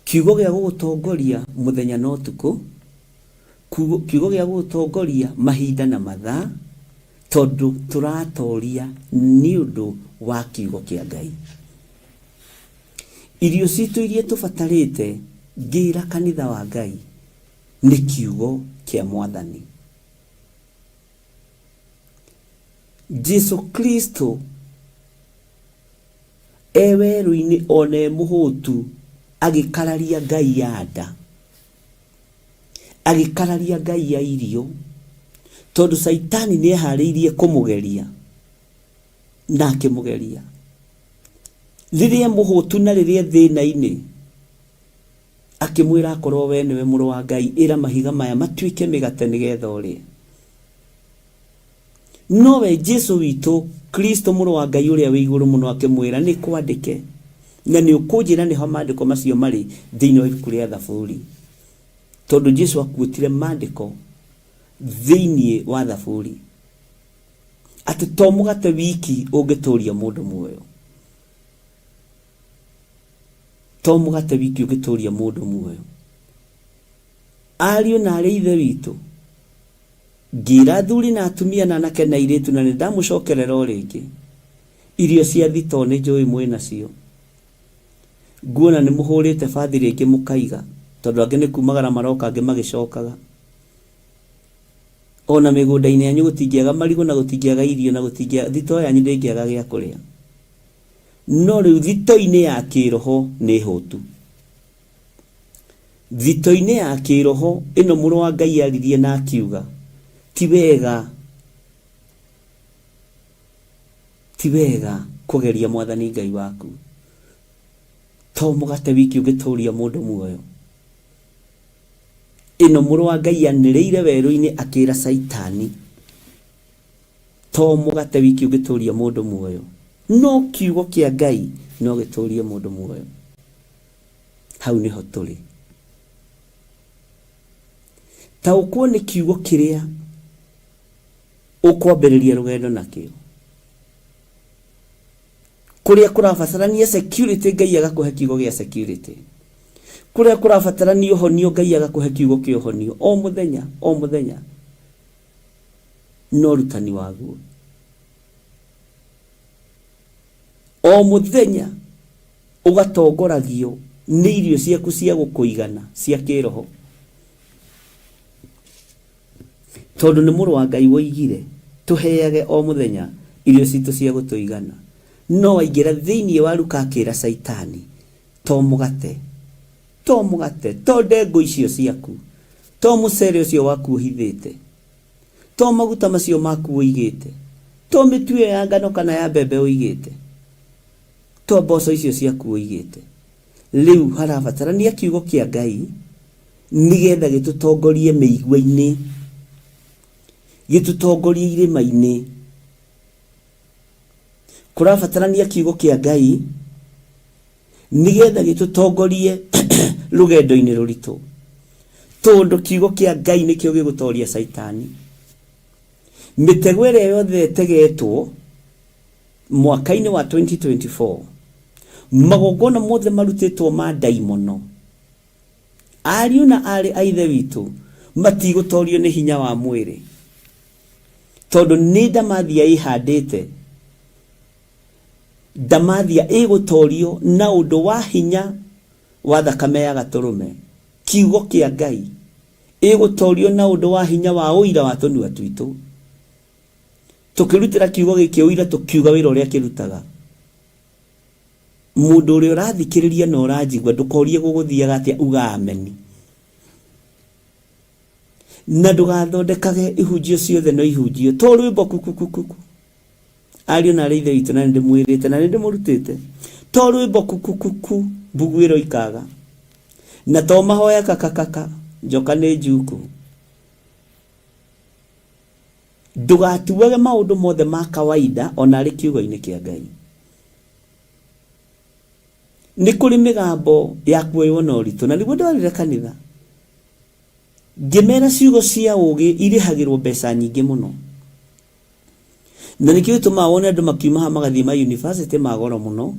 Kiugo gĩa gũgũtongoria mũthenya na ũtukũ, kiugo gĩa gũgũtongoria mahinda na mathaa, tondũ tũratoria nĩ ũndũ wa kiugo kĩa Ngai. Irio citũ iria tũbatarĩte ngĩra kanitha wa Ngai nĩ kiugo kĩa Mwathani. Jesu Kristo e werũ-inĩ ona e mũhũtu agĩkararia Ngai ya nda, agĩkararia Ngai ya irio, tondũ Caitani nĩ eharĩirie kũmũgeria na akĩmũgeria. Rĩrĩa e mũhũtu na rĩrĩa e thĩna-inĩ, Akĩmwĩra, Akorwo wee nĩwe Mũrũ wa Ngai, ĩra mahiga maya matuĩke mĩgate nĩgeetha ũrĩe. Nowe Jesũ witũ, Kristo Mũrũ wa Ngai ũrĩa wĩ Igũrũ Mũno akĩmwĩra, Nĩ kwandĩke. Na nĩ ũkũnjĩra nĩho maandĩko macio marĩ thĩinĩ wa ibuku rĩa Thaburi. Tondũ Jesũ akuũtire maandĩko thĩinĩ wa Thaburi. Atĩ to mũgate wiki ũngĩtũũria mũndũ muoyo. To mũgate wiki ũngĩtũũria mũndũ muoyo. Ariũ na aarĩ a Ithe witũ, ngĩĩra athuri na atumia na anake na airĩtu na nĩndamũcokerera o rĩngĩ, irio cia thitoo nĩnjũĩ mwĩ nacio. Nguona nĩmũhũrĩte bathi rĩngĩ mũkaiga, tondũ angĩ nĩ kumagara maroka angĩ magĩcokaga. O na mĩgũnda-inĩ yanyu gũtingĩaga marigũ na gũtingĩaga irio na gũtingĩaga, thitoo yanyu ndĩngĩaga gĩa kũrĩa. No rĩu thito-inĩ ya kĩĩroho nĩ hũtu. Thito-inĩ ya kĩĩroho ĩno Mũrũ wa Ngai aririe na akiuga, ti wega, ti wega kũgeria Mwathani Ngai waku. To mũgate wiki ũngĩtũria mũndũ muoyo. Ĩno Mũrũ wa Ngai anĩrĩire werũ-inĩ akĩra Caitani, To mũgate wiki ũngĩtũria mũndũ muoyo, no kiugo kĩa Ngai no gĩtũrie mũndũ muoyo. Hau nĩho tũrĩ. Taũkwo nĩ kiugo kĩrĩa ũkwambĩrĩria rũgendo nakĩo. Kũrĩa kũrabatarania security, Ngai agakũhe kiugo gĩa security. Kũrĩa kũrabatarania ũhonio, Ngai agakũhe kiugo kĩa ũhonio. O mũthenya, o mũthenya. Na ũrutani waguo. O mũthenya ũgatongoragio nĩ irio ciaku cia gũkũigana cia kĩroho. Tondũ nĩ mũrũ wa Ngai woigire tũheage o mũthenya irio citũ cia gũtũigana. No aingĩra thĩinĩ wa Luka akĩra Caitani, to mũgate, to mũgate, to ndengũ icio ciaku, To mũcere ũcio waku ũhithĩte, to maguta macio maku ũigĩte, to mĩtu ĩyo ya ngano kana ya mbembe ũigĩte, to mboco icio ciaku ũigĩte. Rĩu harabatarania kiugo kĩa Ngai nĩgetha gĩtũtongorie mĩigua-inĩ, gĩtũtongorie irĩma-inĩ. Kũrabatarania kiugo kĩa Ngai. Nĩgetha gĩtũtongorie rũgendo-inĩ rũritũ. Tondũ kiugo kĩa Ngai nĩkĩo gĩgũtoria Caitani. Mĩtego ĩrĩa yothe ĩtegetwo mwaka-inĩ wa 2024, magongona mothe marutĩtwo ma ndaimono, ariũ na aarĩ a Ithe witũ matigũtorio nĩ hinya wa mwĩrĩ, tondũ nĩ ndamathia ĩhandĩte. Ndamathia ĩgũtorio na ũndũ wa hinya wa thakame ya Gatũrũme, kiugo kĩa Ngai. Ĩgũtorio na ũndũ wa hinya wa ũira wa tũnua twitũ. Tũkĩrutĩra kiugo gĩkĩ ũira tũkiuga wĩra ũrĩa kĩrutaga. Mũndũ ũrĩa ũrathikĩrĩria na ũranjigua ndũkorie gũgũthiaga atĩa, uga ameni. Na ndũgathondekage ihunjio ciothe no ihunjio to rwĩmbo kukukukuku. Ariũ na aarĩ a Ithe witũ, na nĩndĩmwĩrĩte na nĩndĩmũrutĩte, to rwĩmbo kukukuku mbuguĩro ikaga, na to mahoya kakakaka njoka nĩ njuku. Ndũgatuage maũndũ mothe ma kawaida o na arĩ kiugo-inĩ kĩa Ngai. Nĩ kũrĩ mĩgambo ya kuoywo na ũritũ, na nĩguo ndwarire kanitha. Ngĩmera ciugo cia ũũgĩ irĩhagĩrwo mbeca nyingĩ mũno. Na nĩkĩo gĩtũmaga wone andũ makiuma haha magathiĩ ma university ma goro mũno,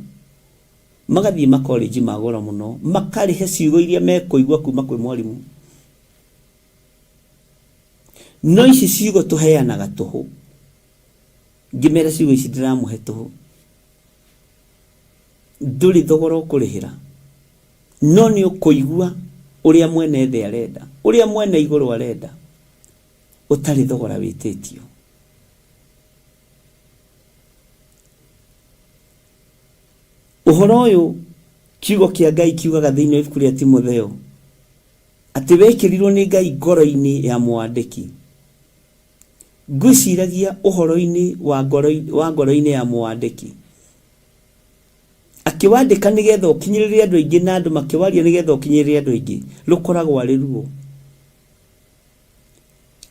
magathiĩ ma college ma goro mũno, makarĩhe ciugo iria mekũigua kuma kwĩ mwarimũ. No ici ciugo tũheanaga tũhũ. Ngĩmera ciugo ici ndĩramũhe tũhũ. Ndũrĩ thogora ũkũrĩhĩra. No nĩ ũkũigua ũrĩa mwene thĩ arenda, ũrĩa mwene igũrũ arenda, ũtarĩ thogora wĩtĩtio. Ũhoro ũyũ kiugo kĩa Ngai kiugaga thĩinĩ wa ibuku rĩa Timotheo atĩ wekĩrirwo nĩ Ngai ngoro-inĩ ya mwandĩki. Ngwĩciragia ũhoro-inĩ wa ngoro, wa ngoro-inĩ ya mwandĩki. Akĩwandĩka nĩgetha ũkinyĩrĩre andũ aingĩ na andũ makĩwaria nĩgetha ũkinyĩrĩre andũ aingĩ, rũkoragwo arĩ ruo.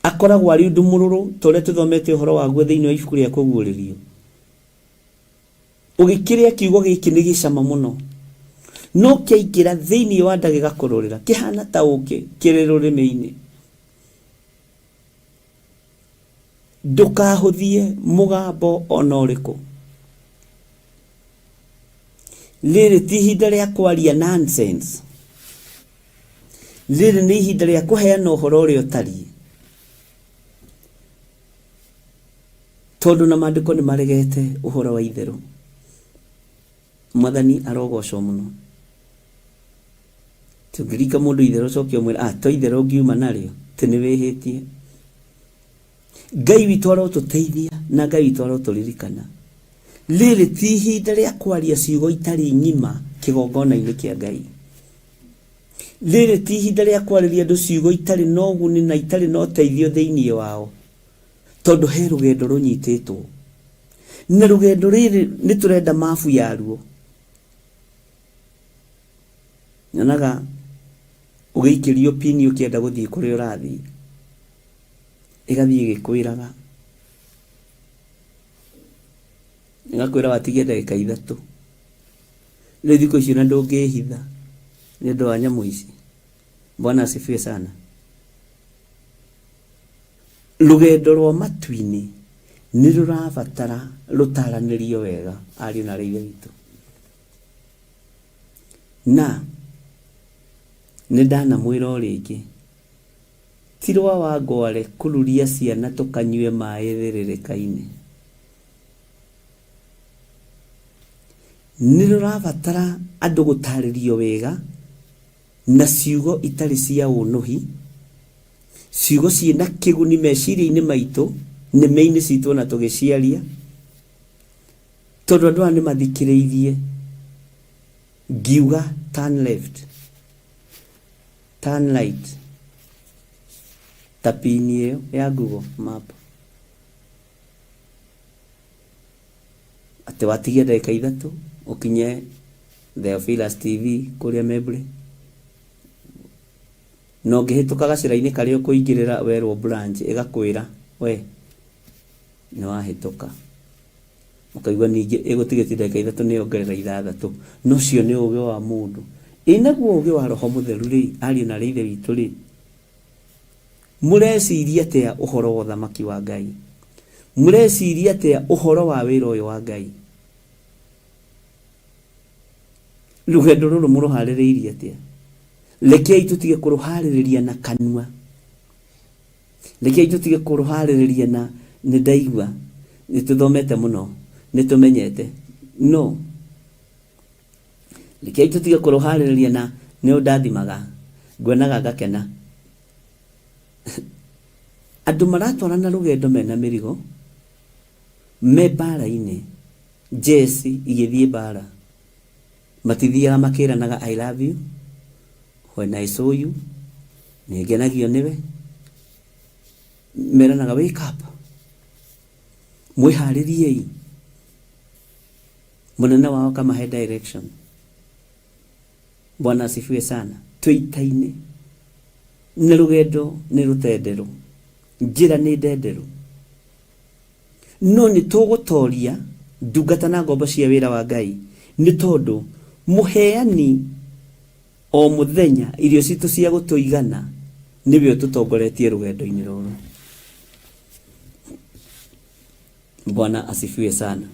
Akoragwo arĩ ũndũ mũrũrũ ta ũrĩa tũthomete ũhoro waguo thĩinĩ wa ibuku rĩa Kũguũrĩrio. Ũgĩkĩrĩa kiugo gĩkĩ nĩ gĩcama mũno, no kĩaingĩra thĩinĩ wa nda gĩgakũrũrĩra, kĩhana ta ũkĩ kĩrĩ rũrĩmĩ-inĩ. Ndũkahũthie mũgambo o na ũrĩkũ. Rĩrĩ ti ihinda rĩa kwaria nonsense. Rĩrĩ nĩ ihinda rĩa kũheana ũhoro ũrĩa ũtariĩ. Tondũ na maandĩko nĩ maregete ũhoro wa itherũ. Mwathani arogocwo mũno. Tũngĩringa mũndũ itherũ ũcoke ũmwĩre, ah, to itherũ ngiuma narĩo, atĩ nĩ wĩhĩtie. Ngai witũ arotũteithia na Ngai witũ arotũririkana. Rĩrĩ ti ihinda rĩa kwaria ciugo itarĩ ng'ima kĩgongona-inĩ kĩa Ngai. Rĩrĩ ti ihinda rĩa kwarĩria andũ ciugo itarĩ na ũguni na itarĩ na ũteithio thĩinĩ wao, tondũ he rũgendo rũnyitĩtwo. Na rũgendo rĩrĩ nĩ tũrenda mabu yaruo. Nyonaga ũgĩikĩrio pini ũkĩenda gũthiĩ kũrĩa ũrathiĩ, ĩgathiĩ ĩgĩkwĩraga, ĩgakwĩra watigia ndagĩka ithatũ. Rĩu thikũ ici ona ndũngĩhitha nĩ ũndũ wa nyamũ ici. Bwana asifiwe sana. Rũgendo rwa matu-inĩ nĩ rũrabatara rũtaranĩrio wega ariũ na aarĩ a Ithe witũ. Na nĩ ndanamwĩra o rĩngĩ, ti rwa Wangware kururia ciana tũkanyue maĩ thĩrĩrĩka-inĩ. Nĩ rũrabatara andũ gũtarĩrio wega na ciugo itarĩ cia ũnũhi, ciugo ciĩna kĩguni meciria-inĩ maitũ, nĩmĩ-inĩ citũ ona tũgĩciaria, tondũ andũ aya nĩ mathikĩrĩirie ngiuga turn left, turn right, ta pini ĩyo ya Google Map. Atĩ watigia ndagĩka ithatũ ũkinye Theophilus TV kũrĩa Membley. Na ũngĩhĩtũka gacĩra-inĩ karĩa ũkũingĩrĩra werwo branch ĩgakwĩra we nĩ wahĩtũka. Ũkaigua ningĩ ĩgũtigĩtie ndagĩka ithatũ nĩ yongerera ithathatũ. Na ũcio nĩ ũgĩ wa mũndũ. Ĩ naguo ũgĩ wa Roho Mũtheru rĩ, ariũ na aarĩ a Ithe witũ rĩ, mũreciria atĩa ũhoro wa ũthamaki wa Ngai? Mũreciria atĩa ũhoro wa wĩra ũyũ wa Ngai? Rũgendo rũrũ mũrũharĩrĩirie atĩa? Rekei tũtige kũrũharĩrĩria na kanua. Rekei tũtige kũrũharĩrĩria na nĩ ndaigua, nĩ tũthomete mũno, nĩ tũmenyete. No. Rekei tũtige kũrũharĩrĩria na nĩ ũndathimaga, nguonaga ngakena. Andũ maratwarana rũgendo mena mĩrigo, me mbara-inĩ, njeci igĩthiĩ mbara, matithiaga makĩranaga I love you, when I saw you, nĩ ngenagio nĩwe, meranaga wake up, mwĩharĩriei, mũnene wao akamahe direction. Bwana asifiwe sana. Twĩ ita-inĩ na rũgendo nĩ rũtenderũ, njĩra nĩ ndenderũ, no nĩ tũgũtoria ndungata na ngombo cia wĩra wa Ngai, nĩ tondũ mũheani o mũthenya irio citũ cia gũtũigana nĩwe ũtũtongoretie rũgendo-inĩ rũrũ. Bwana asifiwe sana.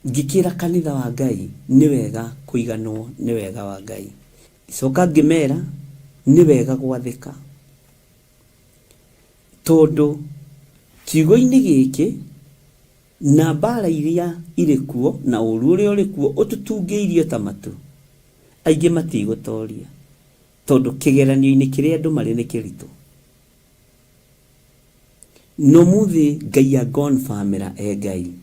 Ngĩkĩra kanitha wa Ngai nĩ wega kũiganwo nĩ wega wa Ngai. Ngĩcoka ngĩmera nĩ wega gwathĩka tondũ kiugo-inĩ gĩkĩ na mbara iria irĩ kuo na ũru ũrĩa ũrĩ kuo ũtũtungĩirio ta matu, aingĩ matigũtoria tondũ kĩgeranio-inĩ kĩrĩa andũ marĩ nĩ kĩritũ. Na ũmũthĩ Ngai angonbamĩra e Ngai.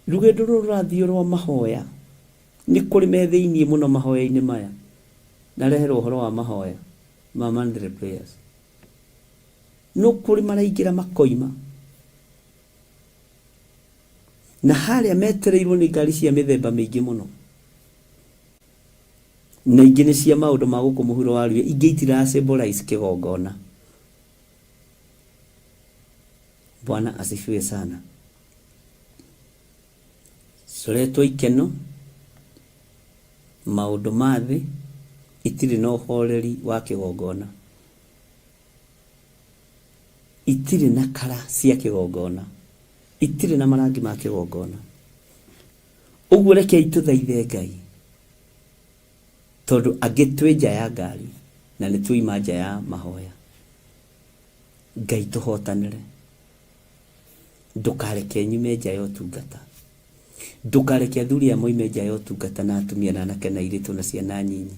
Rũgendo rũrũ rũrathiĩ rwa mahoya, nĩ kũrĩ me thĩiniĩ mũno mahoya-inĩ maya. Ndareherwo ũhoro wa mahoya ma monthly prayers. No kũrĩ maraingĩra makoima. Na harĩa metereirwo nĩ ngari cia mĩthemba mĩingĩ mũno. Na ingĩ nĩ cia maũndũ ma gũkũ mũhuro wa rũĩ, ingĩ itira symbolize kĩgongona. Bwana asifiwe sana. Coretwo ikeno, maũndũ ma thĩ, itirĩ na ũhoreri wa kĩgongona. Itirĩ na kara cia kĩgongona. Itirĩ na marangi ma kĩgongona. Ũguo rekei tũthaithe Ngai, tondũ angĩ twĩ nja ya ngari na nĩ tuoima nja ya mahoya. Ngai tũhotanĩre. Ndũkareke nyume nja ya ũtungata. Ndũkareke athuri aya moime nja ya ũtungata na atumia na anake na airĩtu na ciana nyinyi.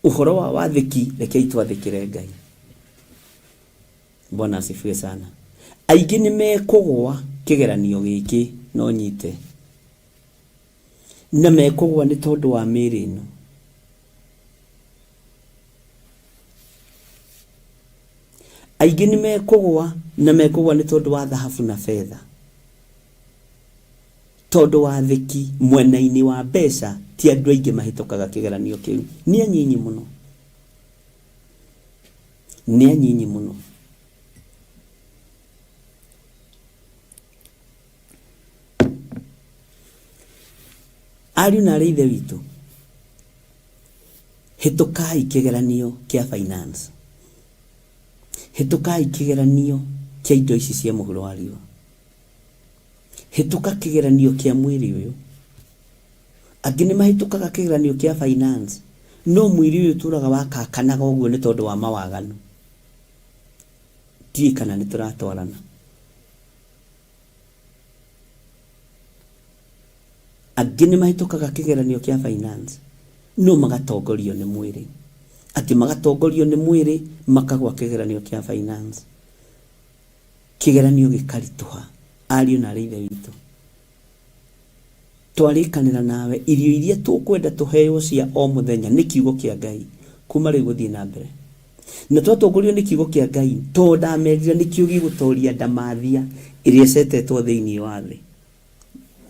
Ũhoro wa wathĩki rekei twathĩkĩre Ngai. Bwana asifiwe sana. Aingĩ nĩ mekũgũa kĩgeranio gĩkĩ no nyite. Na mekũgũa nĩ tondũ wa mĩĩrĩ ĩno. Aingĩ nĩ mekũgũa na mekũgũa nĩ tondũ wa thahabu na betha. Tondũ wathĩki mwena-inĩ wa mbeca ti andũ aingĩ mahĩtũkaga kĩgeranio kĩu. Nĩ anyinyi mũno. Nĩ anyinyi mũno. Ariũ na aarĩ a Ithe witũ, hĩtũkai kĩgeranio kĩa finance. Hĩtũkai kĩgeranio kĩa indo ici cia mũhuro wa riũa. Hĩtũka kĩgeranio kĩa mwĩrĩ ũyũ. Angĩ nĩ mahĩtũkaga kĩgeranio kĩa finance, no mwĩrĩ ũyũ ũtũraga wakakanaga ũguo nĩ tondũ wa mawaganu. Ndiũĩ kana nĩ tũratwarana. Angĩ nĩ mahĩtũkaga kĩgeranio kĩa finance, no magatongorio nĩ mwĩrĩ. Angĩ magatongorio nĩ mwĩrĩ makagwa kĩgeranio kĩa finance. Kĩgeranio gĩkaritũha. Ariũ na aarĩ a Ithe witũ, twarĩkanĩra nawe irio iria tũkwenda tũheo cia o mũthenya nĩ kiugo kĩa Ngai kuma rĩu gũthiĩ na mbere. Na twatongorio nĩ kiugo kĩa Ngai, tondũ ndamerire nĩkĩo gĩgũtoria ndamathia ĩrĩa ĩcetetwo thĩinĩ wa thĩ.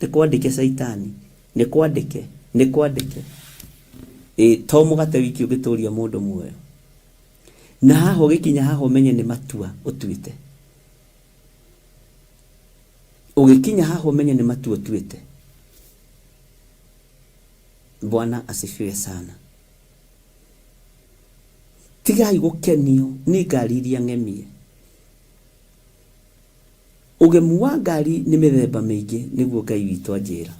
Nĩ kwandĩke Caitani, nĩ kwandĩke, nĩ kwandĩke. Ĩ to mũgate wiki ũngĩtũria mũndũ muoyo. Na haha ũgĩkinya haha ũmenye nĩ matua ũtuĩte. Ũgĩkinya haha ũmenye nĩ matua ũtuĩte. Bwana asifiwe sana. Tigai gũkenio nĩ ngari iria ng'emie. Ũgemu wa ngari nĩ mĩthemba mĩingĩ nĩguo Ngai witũ anjĩra.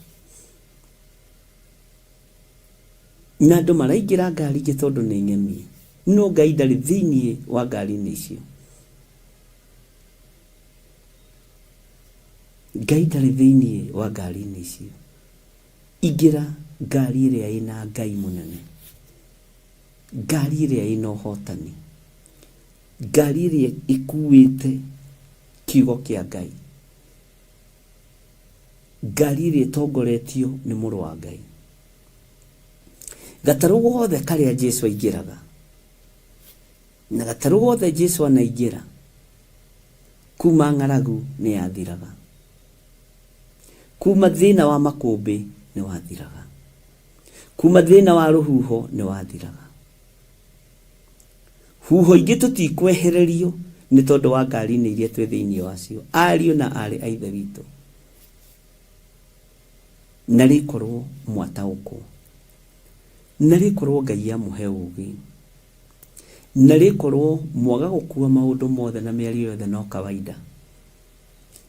Na andũ maraingĩra ngari ingĩ tondũ nĩ ng'emie. No Ngai ndarĩ thĩiniĩ wa ngari-inĩ icio. Ngai ndarĩ thĩiniĩ wa ngari-inĩ icio. Ingĩra ngari ĩrĩa ĩna Ngai mũnene. Ngari ĩrĩa ĩna ũhotani. Ngari ĩrĩa ĩkuĩte kiugo kĩa Ngai. Ngari ĩrĩa ĩtongoretio nĩ mũrũ wa Ngai. Gatarũ gothe karĩa Jesu aingĩraga na gatarũ gothe Jesu anaingĩra kuma ng'aragu nĩ yathiraga, kuma thĩna wa makũmbĩ nĩ wathiraga, kuma thĩna wa rũhuho nĩ wathiraga. Huho ingĩ tũtikwehererio nĩ tondũ wa ngari-inĩ iria twĩ thĩinĩ wacio, ariũ na aarĩ a Ithe witũ. Na rĩkorwo mwataũkwo, na rĩkorwo Ngai amũhe ũgĩ, na rĩkorwo mwaga gũkua maũndũ mothe na mĩario yothe no kawaida,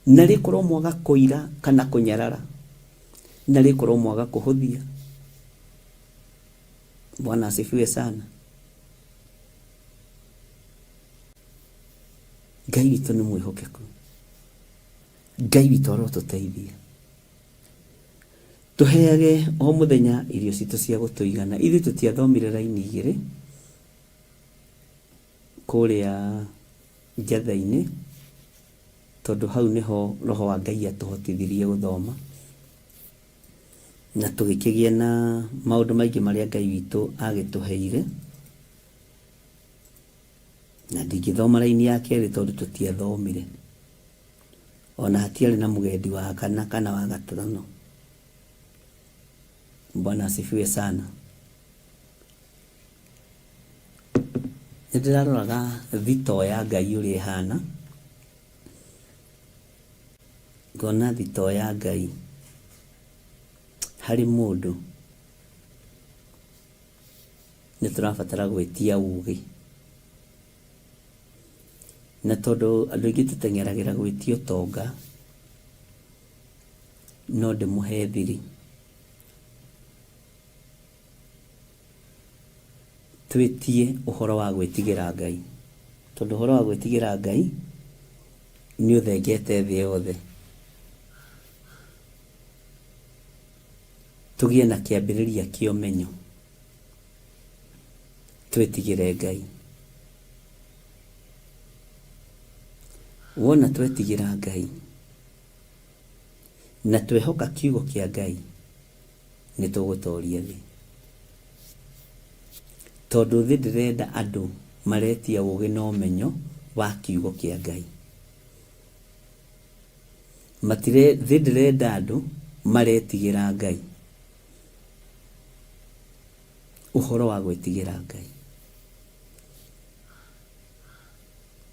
na rĩkorwo mwaga kũira kana kũnyarara, na rĩkorwo mwaga kũhũthia. Bwana asifiwe sana. Ngai witũ nĩ mwĩhokeku. Ngai witũ arotũteithia. Tũheage o mũthenya irio citũ cia gũtũigana. Ithuĩ tũtiathomire raini igĩrĩ kũrĩa njatha-inĩ, tondũ hau nĩho roho wa Ngai atũhotithirie gũthoma, na tũgĩkĩgĩa na maũndũ maingĩ marĩa Ngai witũ agĩtũheire. Na ndingĩthoma raini ya kerĩ tondũ tũtiathomire. Ona hatiarĩ na mũgendi wa kana kana wa gatano. Bwana asifiwe sana. Nĩ ndĩraroraga thitoo ya Ngai ũrĩa ĩhana, ngona thitoo ya Ngai harĩ mũndũ nĩ tũrabatara gwĩtia ũgĩ. Na tondũ andũ aingĩ tũteng'eragĩra gwĩtia ũtonga, no ndĩmũhe thiri. Twĩtie ũhoro wa gwĩtigĩra Ngai, tondũ ũhoro wa gwĩtigĩra Ngai nĩ ũthengete thĩ yothe. Tũgĩe na kĩambĩrĩria kĩa ũmenyo, twĩtigĩre Ngai. Wona twetigĩra Ngai na twehoka kiugo kĩa Ngai, nĩ tũgũtoria thĩ. Tondũ thĩ ndĩrenda andũ maretia ũgĩ na ũmenyo wa kiugo kĩa Ngai. Matire, thĩ ndĩrenda andũ maretigĩra Ngai. Ũhoro wa gwĩtigĩra Ngai.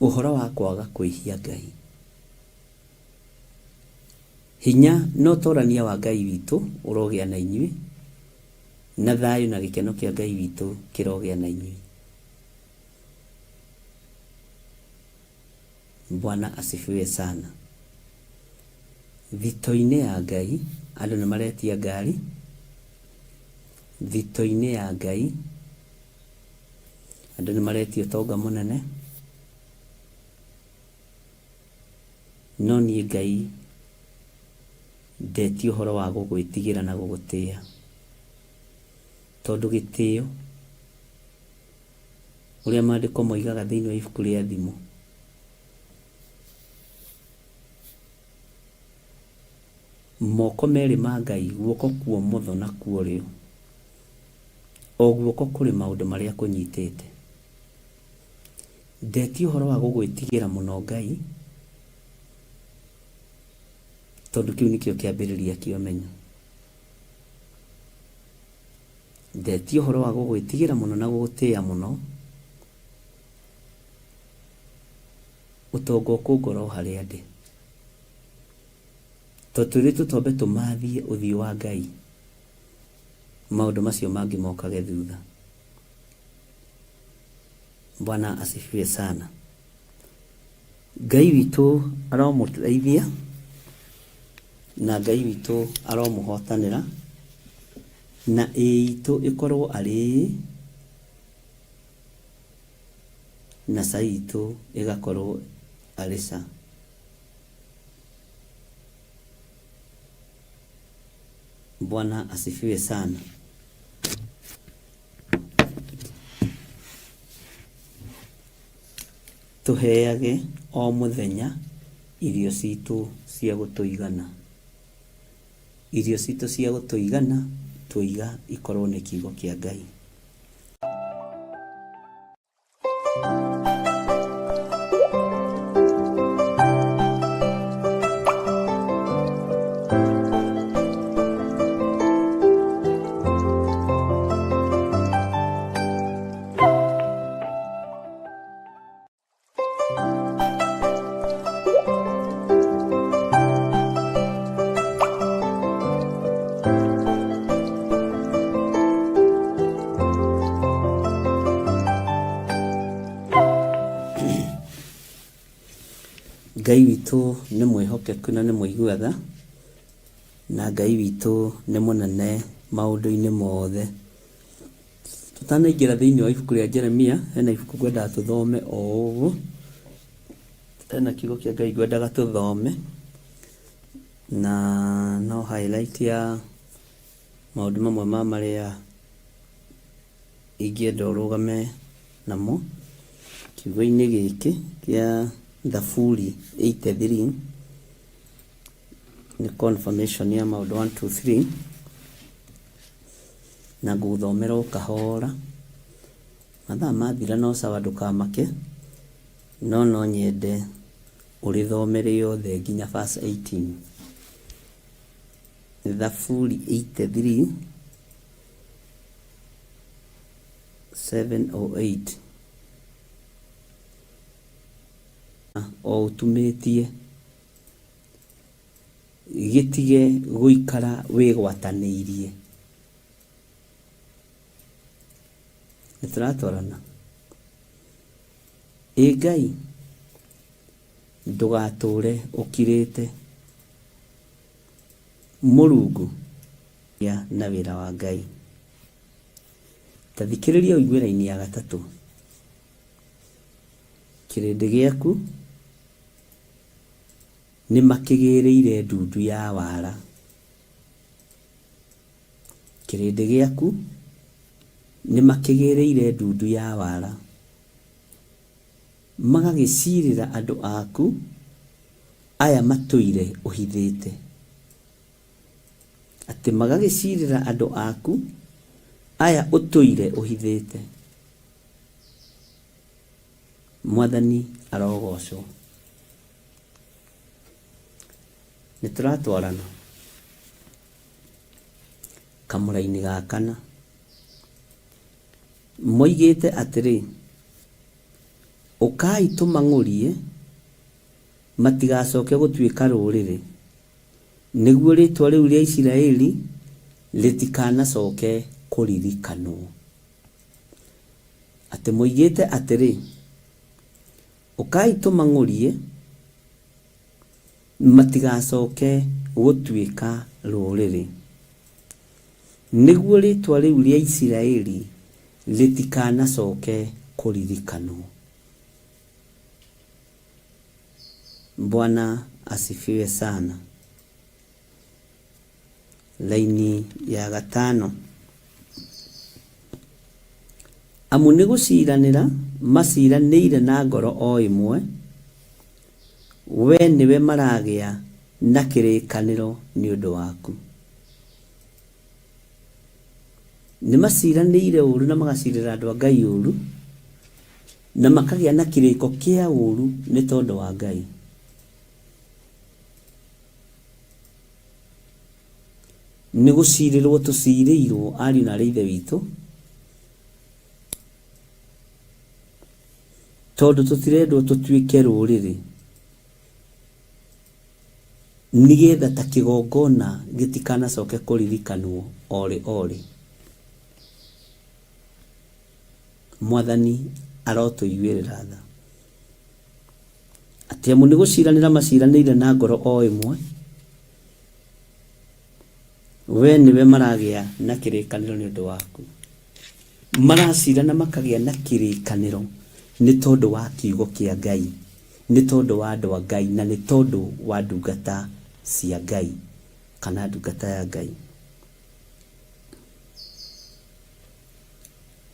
Ũhoro wa kwaga kwĩhia Ngai. Hinya na ũtorania wa Ngai witũ ũrogĩa na inyuĩ, na thayũ na gĩkeno kĩa Ngai witũ kĩrogĩa na inyuĩ. Bwana asifiwe sana. Thito-inĩ ya Ngai andũ nĩ maretia ngari, thito-inĩ ya Ngai andũ nĩ maretia ũtonga mũnene, no niĩ Ngai ndetia ũhoro wa gũgwĩtigĩra na gũgũtĩa, tondũ gĩtĩo ũrĩa maandĩko moigaga thĩinĩ wa ibuku rĩa Thimo, moko merĩ ma Ngai, guoko kwa ũmotho na kwa ũrĩo, o guoko kũrĩ maũndũ marĩa kũnyitĩte. Ndetia ũhoro wa gũgwĩtigĩra mũno Ngai, tondũ kĩu nĩkĩo kĩambĩrĩria kĩa ũmenyo. Ndetia ũhoro wa gũgwĩtigĩra mũno na gũgũtĩĩa mũno, ũtonga ũkũngora o harĩa ndĩ. To twĩrĩtwo twambe tũmathie ũthiũ wa Ngai, maũndũ macio mangĩ mokage thutha. Bwana asifiwe sana. Ngai witũ aromũteithia na Ngai witũ aromũhotanĩra, na ĩĩ itũ ĩkorwo arĩ ĩĩ na ca itũ ĩgakorwo arĩ ca. Bwana asifiwe sana. Tũheage o mũthenya irio citũ cia gũtũigana. Irio citũ cia gũtũigana tũiga ikorwo nĩ kiugo kĩa Ngai. Ngai witũ nĩ mwĩhokeku na nĩ mũigua tha, na Ngai witũ nĩ mũnene maũndũ-inĩ mothe. Tũtanaingĩra thĩinĩ wa ibuku rĩa Jeremia, hena ibuku ngwendaga tũthome o ũguo. Hena kiugo kĩa Ngai ngwendaga tũthome, na no highlight ya maũndũ mamwe ma marĩa ingĩenda ũrũgame namo kiugo-inĩ gĩkĩ kĩa Thaburi 83, nĩ confirmation ya maũndũ 1 2 3, na ngũgũthomera o kahora. Mathaa mathira no sawa, ndũkamake, no no nyende ũrĩthome rĩothe nginya verse 18. Thaburi 83 7 or 8. O ũtumĩtie gĩtige gũikara wĩgwatanĩirie. Nĩ tũratwarana? Ĩ Ngai, ndũgatũre ũkirĩte. Mũrungu na wĩra wa Ngai. Ta thikĩrĩria ũigue raini ya gatatũ. Kĩrĩndĩ gĩaku nĩmakĩgĩrĩire ndundu ya wara. Kĩrĩndĩ gĩaku nĩmakĩgĩrĩire ndundu ya wara. Magagĩcirĩra andũ aku aya matũire ũhithĩte. Atĩ magagĩcirĩra andũ aku aya ũtũire ũhithĩte. Mwathani arogocwo. Nĩ tũratwarana kamũraini ga kana. Moigĩte atĩrĩ, ũkai tũmang'ũrie matigacoke gũtuĩka rũrĩrĩ, nĩguo rĩĩtwa rĩu rĩa Isiraeli rĩtikanacoke kũririkanwo. Atĩ moigĩte atĩrĩ, ũkai tũmang'ũrie matigacoke gũtuĩka rũrĩrĩ, nĩguo rĩĩtwa rĩu rĩa Isiraeli rĩtikanacoke kũririkanwo. Bwana asifiwe sana. Laini ya gatano. Amu nĩ gũciranĩra maciranĩire na ngoro o ĩmwe, we nĩwe maragĩa na kĩrĩkanĩro nĩ ũndũ waku. Nĩ maciranĩire ũru na magacirĩra andũ a Ngai ũru, na makagĩa na kĩrĩko kĩa ũru nĩ tondũ wa Ngai. Nĩ gũcirĩrwo tũcirĩirwo ariũ na arĩ ithe witũ, tondũ tũtirendwo tũtuĩke rũrĩrĩ. Nĩgetha ta kĩgongona gĩtikanacoke kũririkanwo orĩ orĩ. Mwathani arotũiguĩrĩra tha. Atĩ amu nĩ gũciranĩra maciranĩire na ngoro o ĩmwe, we nĩwe maragĩa na kĩrĩkanĩro nĩ ũndũ waku. Maracirana makagĩa na kĩrĩkanĩro nĩ tondũ wa kiugo kĩa Ngai, nĩ tondũ wa andũ a Ngai, na nĩ tondũ wa ndungata cia Ngai kana ndungata ya Ngai.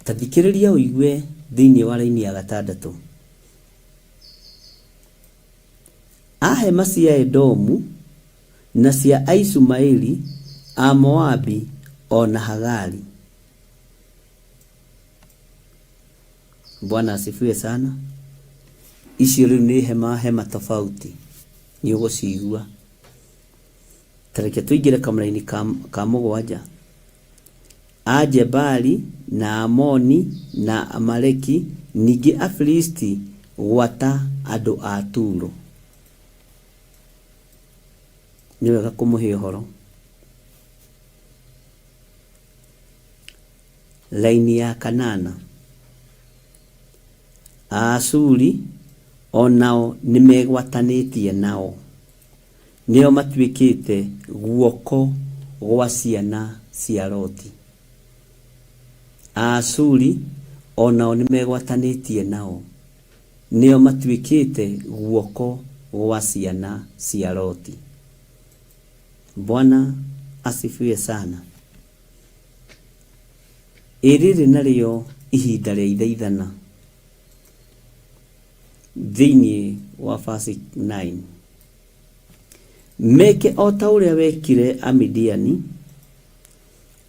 Ta thikĩrĩria ũigue thĩinĩ wa raini ya gatandatũ. A hema cia Edomu na cia Aishumaeli, a Moabi o na Hagari. Bwana asifiwe sana. Icio rĩu nĩ hema hema tofauti nĩ ũgũcigua. Ta reke tũingĩre kamũraini ka, ka mũgwanja. A Jebali na Amoni na Amaleki, ningĩ Afilisti gwata andũ a Turo. Nĩ wega kũmũhe ũhoro. Raini ya kanana. Aashuri o nao nĩmegwatanĩtie nao, nĩo matuĩkĩte guoko gwa ciana cia Loti. Aashuri o nao nĩmegwatanĩtie nao, nĩo matuĩkĩte guoko gwa ciana cia Loti. Bwana asifiwe sana. Ĩ rĩrĩ narĩo ihinda rĩa ithaithana thĩinĩ wa verse 9. Meke o ta ũrĩa wekire Amidiani,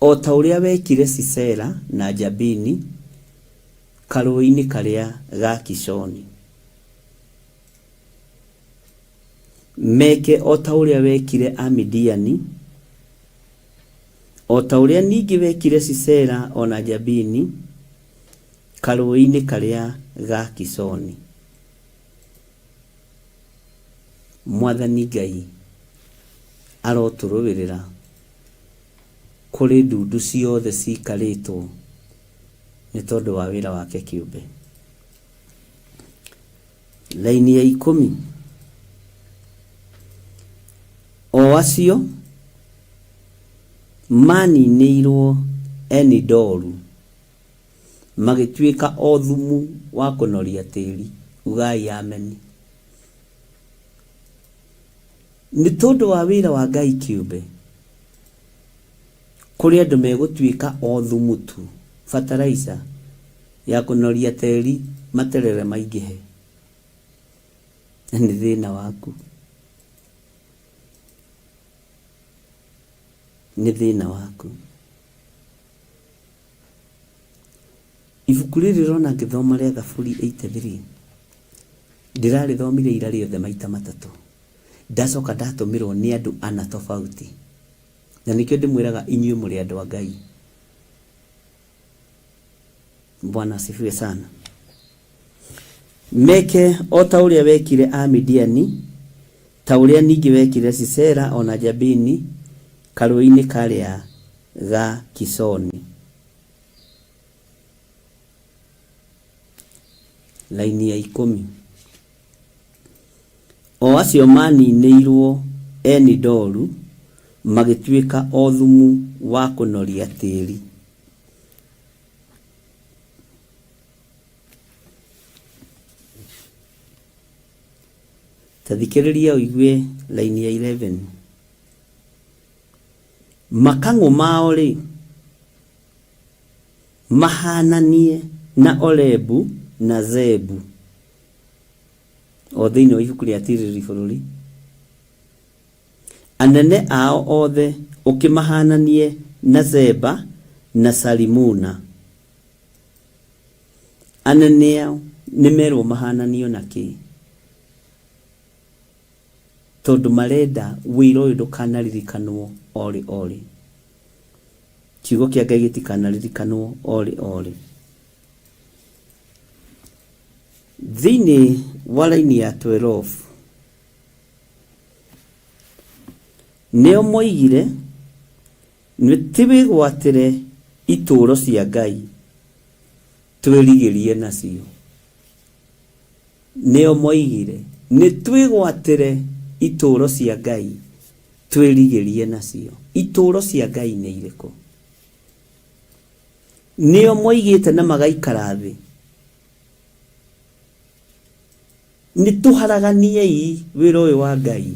o ta ũrĩa wekire Sisera na Jabini karũũĩ-inĩ karĩa ga Kishoni. Meke o ta ũrĩa wekire Amidiani, O ta ũrĩa ningĩ wekire Sisera o na Jabini karũũĩ-inĩ karĩa ga Kishoni. Mwathani Ngai arotũrũĩrĩra kũrĩ ndundu ciothe ciikarĩtwo nĩ tondũ wa wĩra wake kĩũmbe. Raini ya ikũmi. O acio maaninĩirwo Enidoru, magĩtuĩka o thumu wa kũnoria tĩri. Ugai ameni. Nĩ tondũ wa wĩra wa Ngai kĩũmbe, kũrĩ andũ megũtuĩka o thumu tu, fertilizer ya kũnoria tĩri materere maingĩhe. Nĩ thĩna waku. Nĩ thĩna waku. Ibuku rĩrĩ ũrona ngĩthoma rĩa Thaburi 83, ndĩrarĩthomire ira rĩothe maita matatũ. Ndacoka ndatũmĩrwo nĩ andũ ana tofauti. Na nĩkĩo ndĩmwĩraga inyuĩ mũrĩ andũ a Ngai. Bwana asifiwe sana. Meke o ta ũrĩa wekire Amidiani, ta ũrĩa ningĩ wekire Sisera o na Jabini karũũĩ-inĩ karĩa ga Kishoni. Raini ya ikũmi. O acio maaninĩirwo Eni-Doru, magĩtuĩka o thumu wa kũnoria tĩĩri. Ta thikĩrĩria ũigue raini ya 11. Makang'ũ mao-rĩ, mahaananie na Orebu na Zeebu. O thĩinĩ wa ibuku rĩa Tirĩrĩri Bũrũri. Anene ao othe ũkĩmahaananie na Zeba na Salimuna. Anene ao nĩmerwo mahaananio na kĩ? Tondũ marenda wĩra ũyũ ndũkanaririkanwo orĩ orĩ. Kiugo kĩa Ngai gĩtikanaririkanwo orĩ orĩ. Thĩinĩ wa raini ya 12, Nĩo moigire nĩtwĩgwatĩre itũũro cia Ngai twĩrigĩrie nacio. Nĩo moigire nĩtwĩgwatĩre itũũro cia Ngai twĩrigĩrie nacio. Itũũro cia Ngai nĩ irĩkũ? Nĩo moigĩte na magaikara thĩ nĩtũharaganiei wĩra ũyũ wa Ngai,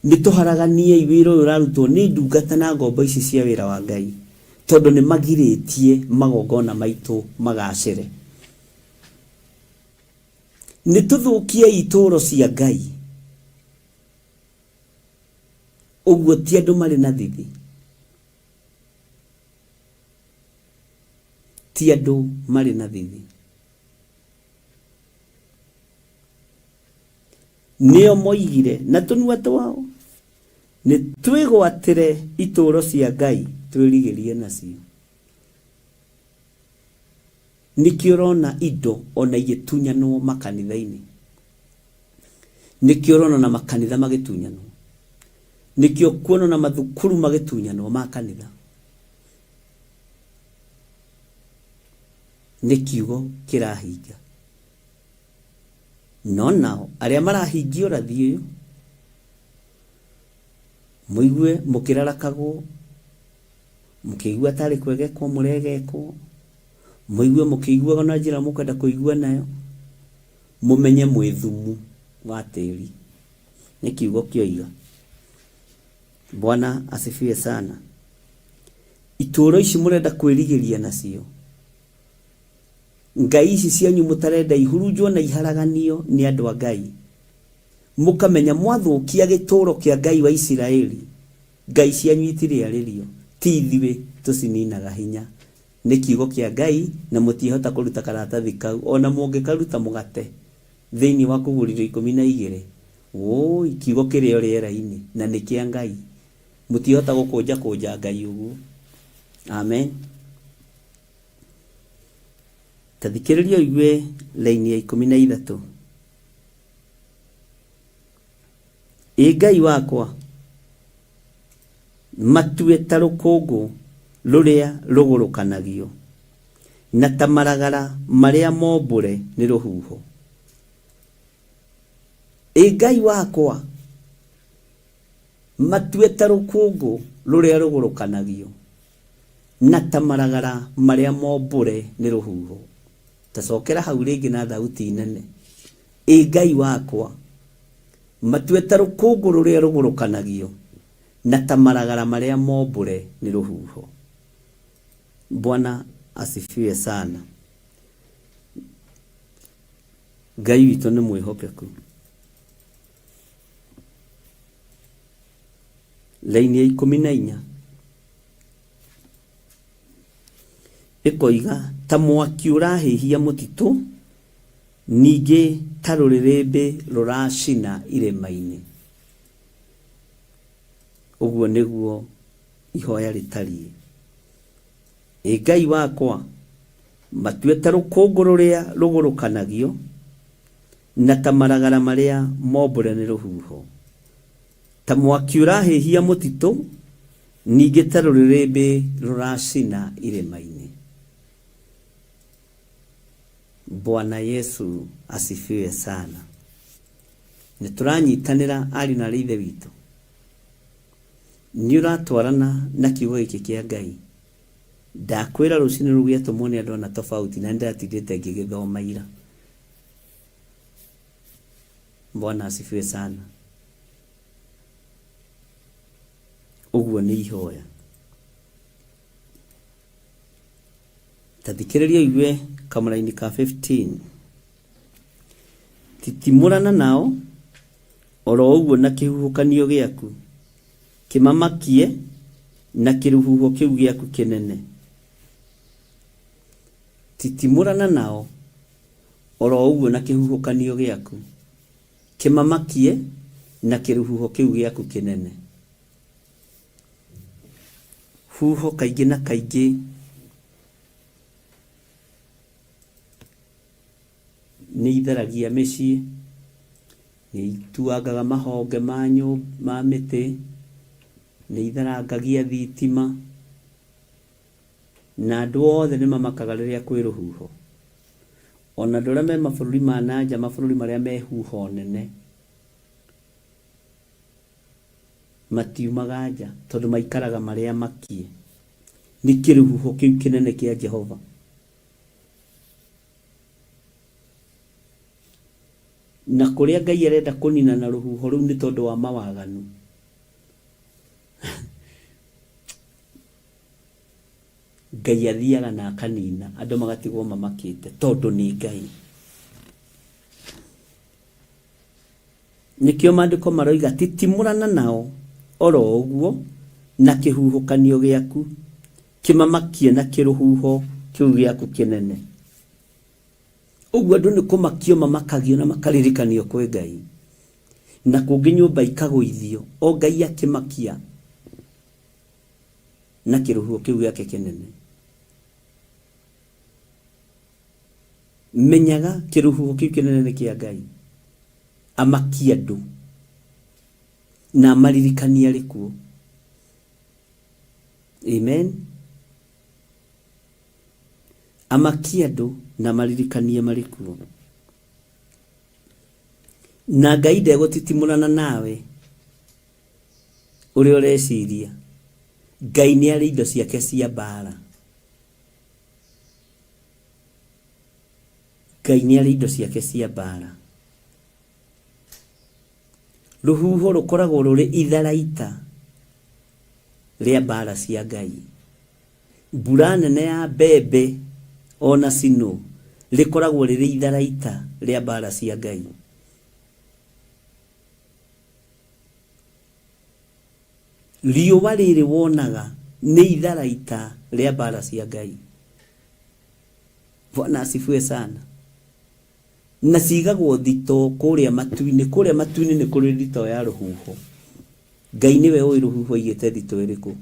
nĩtũharaganiei wĩra ũyũ ũrarutwo nĩ ndungata na ngombo ici cia wĩra wa Ngai, tondũ nĩ magirĩtie magongona maitũ magacĩre. Nĩtũthũkiei itũũro cia Ngai. Ũguo ti andũ marĩ na thithi, ti andũ marĩ na thithi. Nĩo moigire na tũnua twao, nĩ twĩgwatĩre itũũro cia Ngai twĩrigĩrie nacio. Nĩkĩo ũrona indo ona igĩtunyanwo makanitha-inĩ. Nĩkĩo ũrona na makanitha magĩtunyanwo. Nĩkĩo kuona na mathukuru magĩtunyanwo ma kanitha. Nĩ kiugo kĩrahinga. No nao arĩa marahingia ũrathi ũyũ, mũigue mũkĩrarakagwo, mũkĩigua tarĩ kwegekwo mũregekwo, mũigue mũkĩiguaga na njĩra mũkwenda kũigua nayo, mũmenye mwĩ thumu wa tĩri. Nĩ kiugo kĩoiga. Bwana asifiwe sana. Itũũro ici mũrenda kwĩrigĩria nacio, ngai ici cianyu mũtarenda ihurunjwo na iharaganio nĩ andũ a Ngai, mũkamenya mwathũkia gĩtũũro kĩa Ngai wa Isiraeli, ngai cianyu itirĩarĩrio, ti ithuĩ tũcininaga hinya. Nĩ kiugo kĩa Ngai na mũtiĩhota kũruta karatathi kau ona mũngĩkaruta mũgate thĩinĩ wa kũgũriro 12. Wũi, kiugo kĩrĩ o rĩera-inĩ na nĩ kĩa Ngai. Mũtiĩhota gũkũnja kũnja Ngai ũguo. Amen. Ta thikĩrĩria ũigue raini ya 13. Ĩ Ngai wakwa, matue ta rũkũngũ rũrĩa rũgũrũkanagio, na ta maragara marĩa mombũre nĩ rũhuho. Ĩ Ngai wakwa, matue ta rũkũngũ rũrĩa rũgũrũkanagio, na ta maragara marĩa mombũre nĩ rũhuho. Ta cokera hau rĩngĩ na thauti nene. Ĩ Ngai wakwa, matue ta rũkũngũ rũrĩa rũgũrũkanagio, na ta maragara marĩa mombũre nĩ rũhuho. Bwana asifiwe sana. Ngai witũ nĩ mwĩhokeku. Raini ya 14 ĩkoiga ta mwaki ũrahĩhia mũtitũ, ningĩ ta rũrĩrĩmbĩ rũracina irĩma-inĩ. Ũguo nĩguo ihoya rĩtariĩ. Ĩ Ngai wakwa, matue ta rũkũngũ rũrĩa rũgũrũkanagio, na ta maragara marĩa mombũre nĩ rũhuho. Ta mwaki ũrahĩhia mũtitũ, ningĩ ta rũrĩrĩmbĩ rũracina irĩma-inĩ. Bwana Yesu asifiwe sana. Nĩ tũranyitanĩra ariũ na aarĩ a Ithe witũ. Nĩ ũratwarana na kiugo gĩkĩ kĩa Ngai. Ndakwĩra rũcinĩ rũu gĩatũmwo nĩ andũ ana tofauti na nĩndĩratindĩte ngĩgĩthoma ira. Bwana asifiwe sana. Ũguo nĩ ihoya. Ta thikĩrĩria ũigue kamũraini ka 15. Titimũrana nao oro ũguo na kĩhuhũkanio gĩaku, kĩmamakie na kĩrũhuho kĩu gĩaku kĩnene. Titimũrana nao oro ũguo na kĩhuhũkanio gĩaku, kĩmamakie na kĩrũhuho kĩu gĩaku kĩnene. Huho kaingĩ na kaingĩ nĩ itharagia mĩciĩ, Nĩ ituangaga mahonge ma mĩtĩ, nĩ itharangagia thitima, na andũ othe nĩ mamakaga rĩrĩa kwĩ rũhuho. Ona andũ arĩa me mabũrũri ma na nja, mabũrũri marĩa me huho nene, matiumaga nja tondũ maikaraga marĩ amakie nĩ kĩrũhuho kĩu kĩnene kĩa Jehova. Na kũrĩa Ngai arenda kũnina na rũhuho rũu nĩ tondũ wa mawaganu. Ngai athiaga na akanina andũ magatigwo mamakĩte tondũ nĩ Ngai. Nĩkĩo maandĩko maroiga titimũrana nao oro ũguo na kĩhuhũkanio gĩaku, kĩmamakie na kĩrũhuho kĩu gĩaku kĩnene. Ũguo andũ nĩ kũmakio mamakagio na makaririkanio kwĩ Ngai. Na kũngĩ nyũmba ikagũithio, o Ngai akĩmakia na kĩrũhuho kĩu gĩake kĩnene. Menyaga kĩrũhuho kĩu kĩnene nĩ kĩa Ngai. Amakie andũ na amaririkanie arĩ kuo. Amen. Amakie andũ na amaririkanie marĩ kuo. Na Ngai ndegũtitimũrana nawe ũrĩa ũreciria. Ngai nĩ arĩ indo ciake cia mbara. Ngai nĩ arĩ indo ciake cia mbara. Rũhuho rũkoragwo rũrĩ itharaita rĩa mbara cia Ngai. Mbura nene ya mbembe ona snow rĩkoragwo rĩrĩ itharaita rĩa mbara cia Ngai. Riũa rĩrĩ wonaga nĩ itharaita rĩa mbara cia Ngai. Bwana asifiwe sana. Na cigagwo thitoo kũrĩa matu-inĩ. Kũrĩa matu-inĩ nĩ kũrĩ thitoo ya rũhuho. Ngai nĩwe ũĩ rũhuho aigĩte thitoo ĩrĩkũ.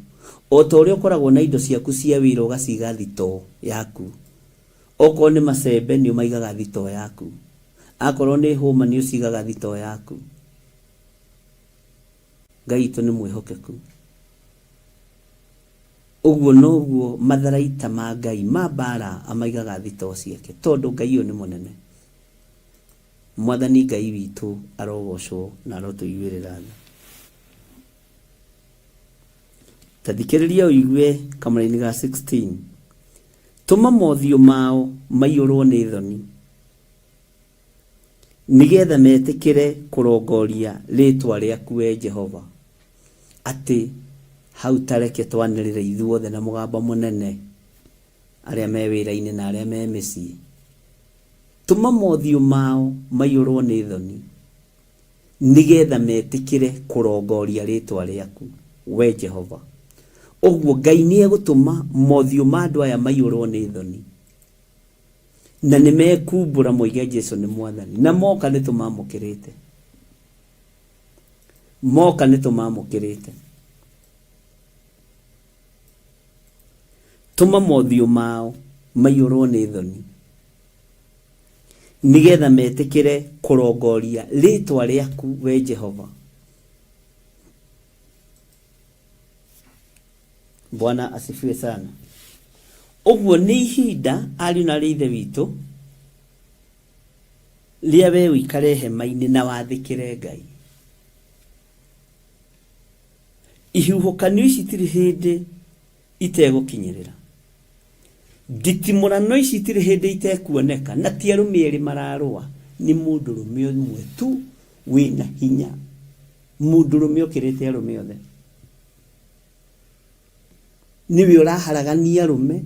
O ta ũrĩa ũkoragwo na indo ciaku cia wĩra ũgaciga thitoo yaku. Okorwo nĩ macembe nĩ ũmaigaga thitoo yaku. Akorwo nĩ hũma nĩ ũcigaga thitoo yaku. Ngai witũ nĩ mwĩhokeku. Ũguo noguo matharaita ma Ngai ma mbaara amaigaga thitoo ciake, tondũ Ngai ũyũ nĩ mũnene. Mwathani Ngai witũ arogocwo na arotũiguĩrĩra tha. Ta thikĩrĩria ũigue kamũraini ga 16. Tũma mothiũ mao maiyũrwo nĩ thoni, nĩgetha metĩkĩre kũrongoria rĩĩtwa rĩaku wee Jehova. Atĩ hau ta reke twanĩrĩre ithuothe na mũgambo mũnene, arĩa me wĩra-inĩ na arĩa me mĩciĩ. Tũma mothiũ mao maiyũrwo nĩ thoni, nĩgetha metĩkĩre kũrongoria rĩĩtwa rĩaku, wee Jehova. Ũguo Ngai nĩegũtũma mothiũ ma andũ aya maiyũrwo nĩ thoni, na nĩ mekumbũra moige Jesu nĩ Mwathani, na moka nĩ tũmamũkĩrĩte. Moka nĩ tũmamũkĩrĩte. Tũma mothiũ mao maiyũrwo nĩ thoni, nĩgetha metĩkĩre kũrongoria rĩĩtwa rĩaku, we Jehova. Bwana asifiwe sana. Ũguo nĩ ihinda ariũ na arĩ ithe witũ rĩa we ũikare hema-inĩ na wathĩkĩre Ngai. Ihuhũkanio ici itirĩ hĩndĩ itegũkinyĩrĩra. Nditimũrano ici itirĩ hĩndĩ itekuoneka, na ti arũme erĩ mararũa, nĩ mũndũrũme ũmwe tu wĩna hinya, mũndũrũme ũkĩrĩte arũme othe. Nĩwe ũraharagania arũme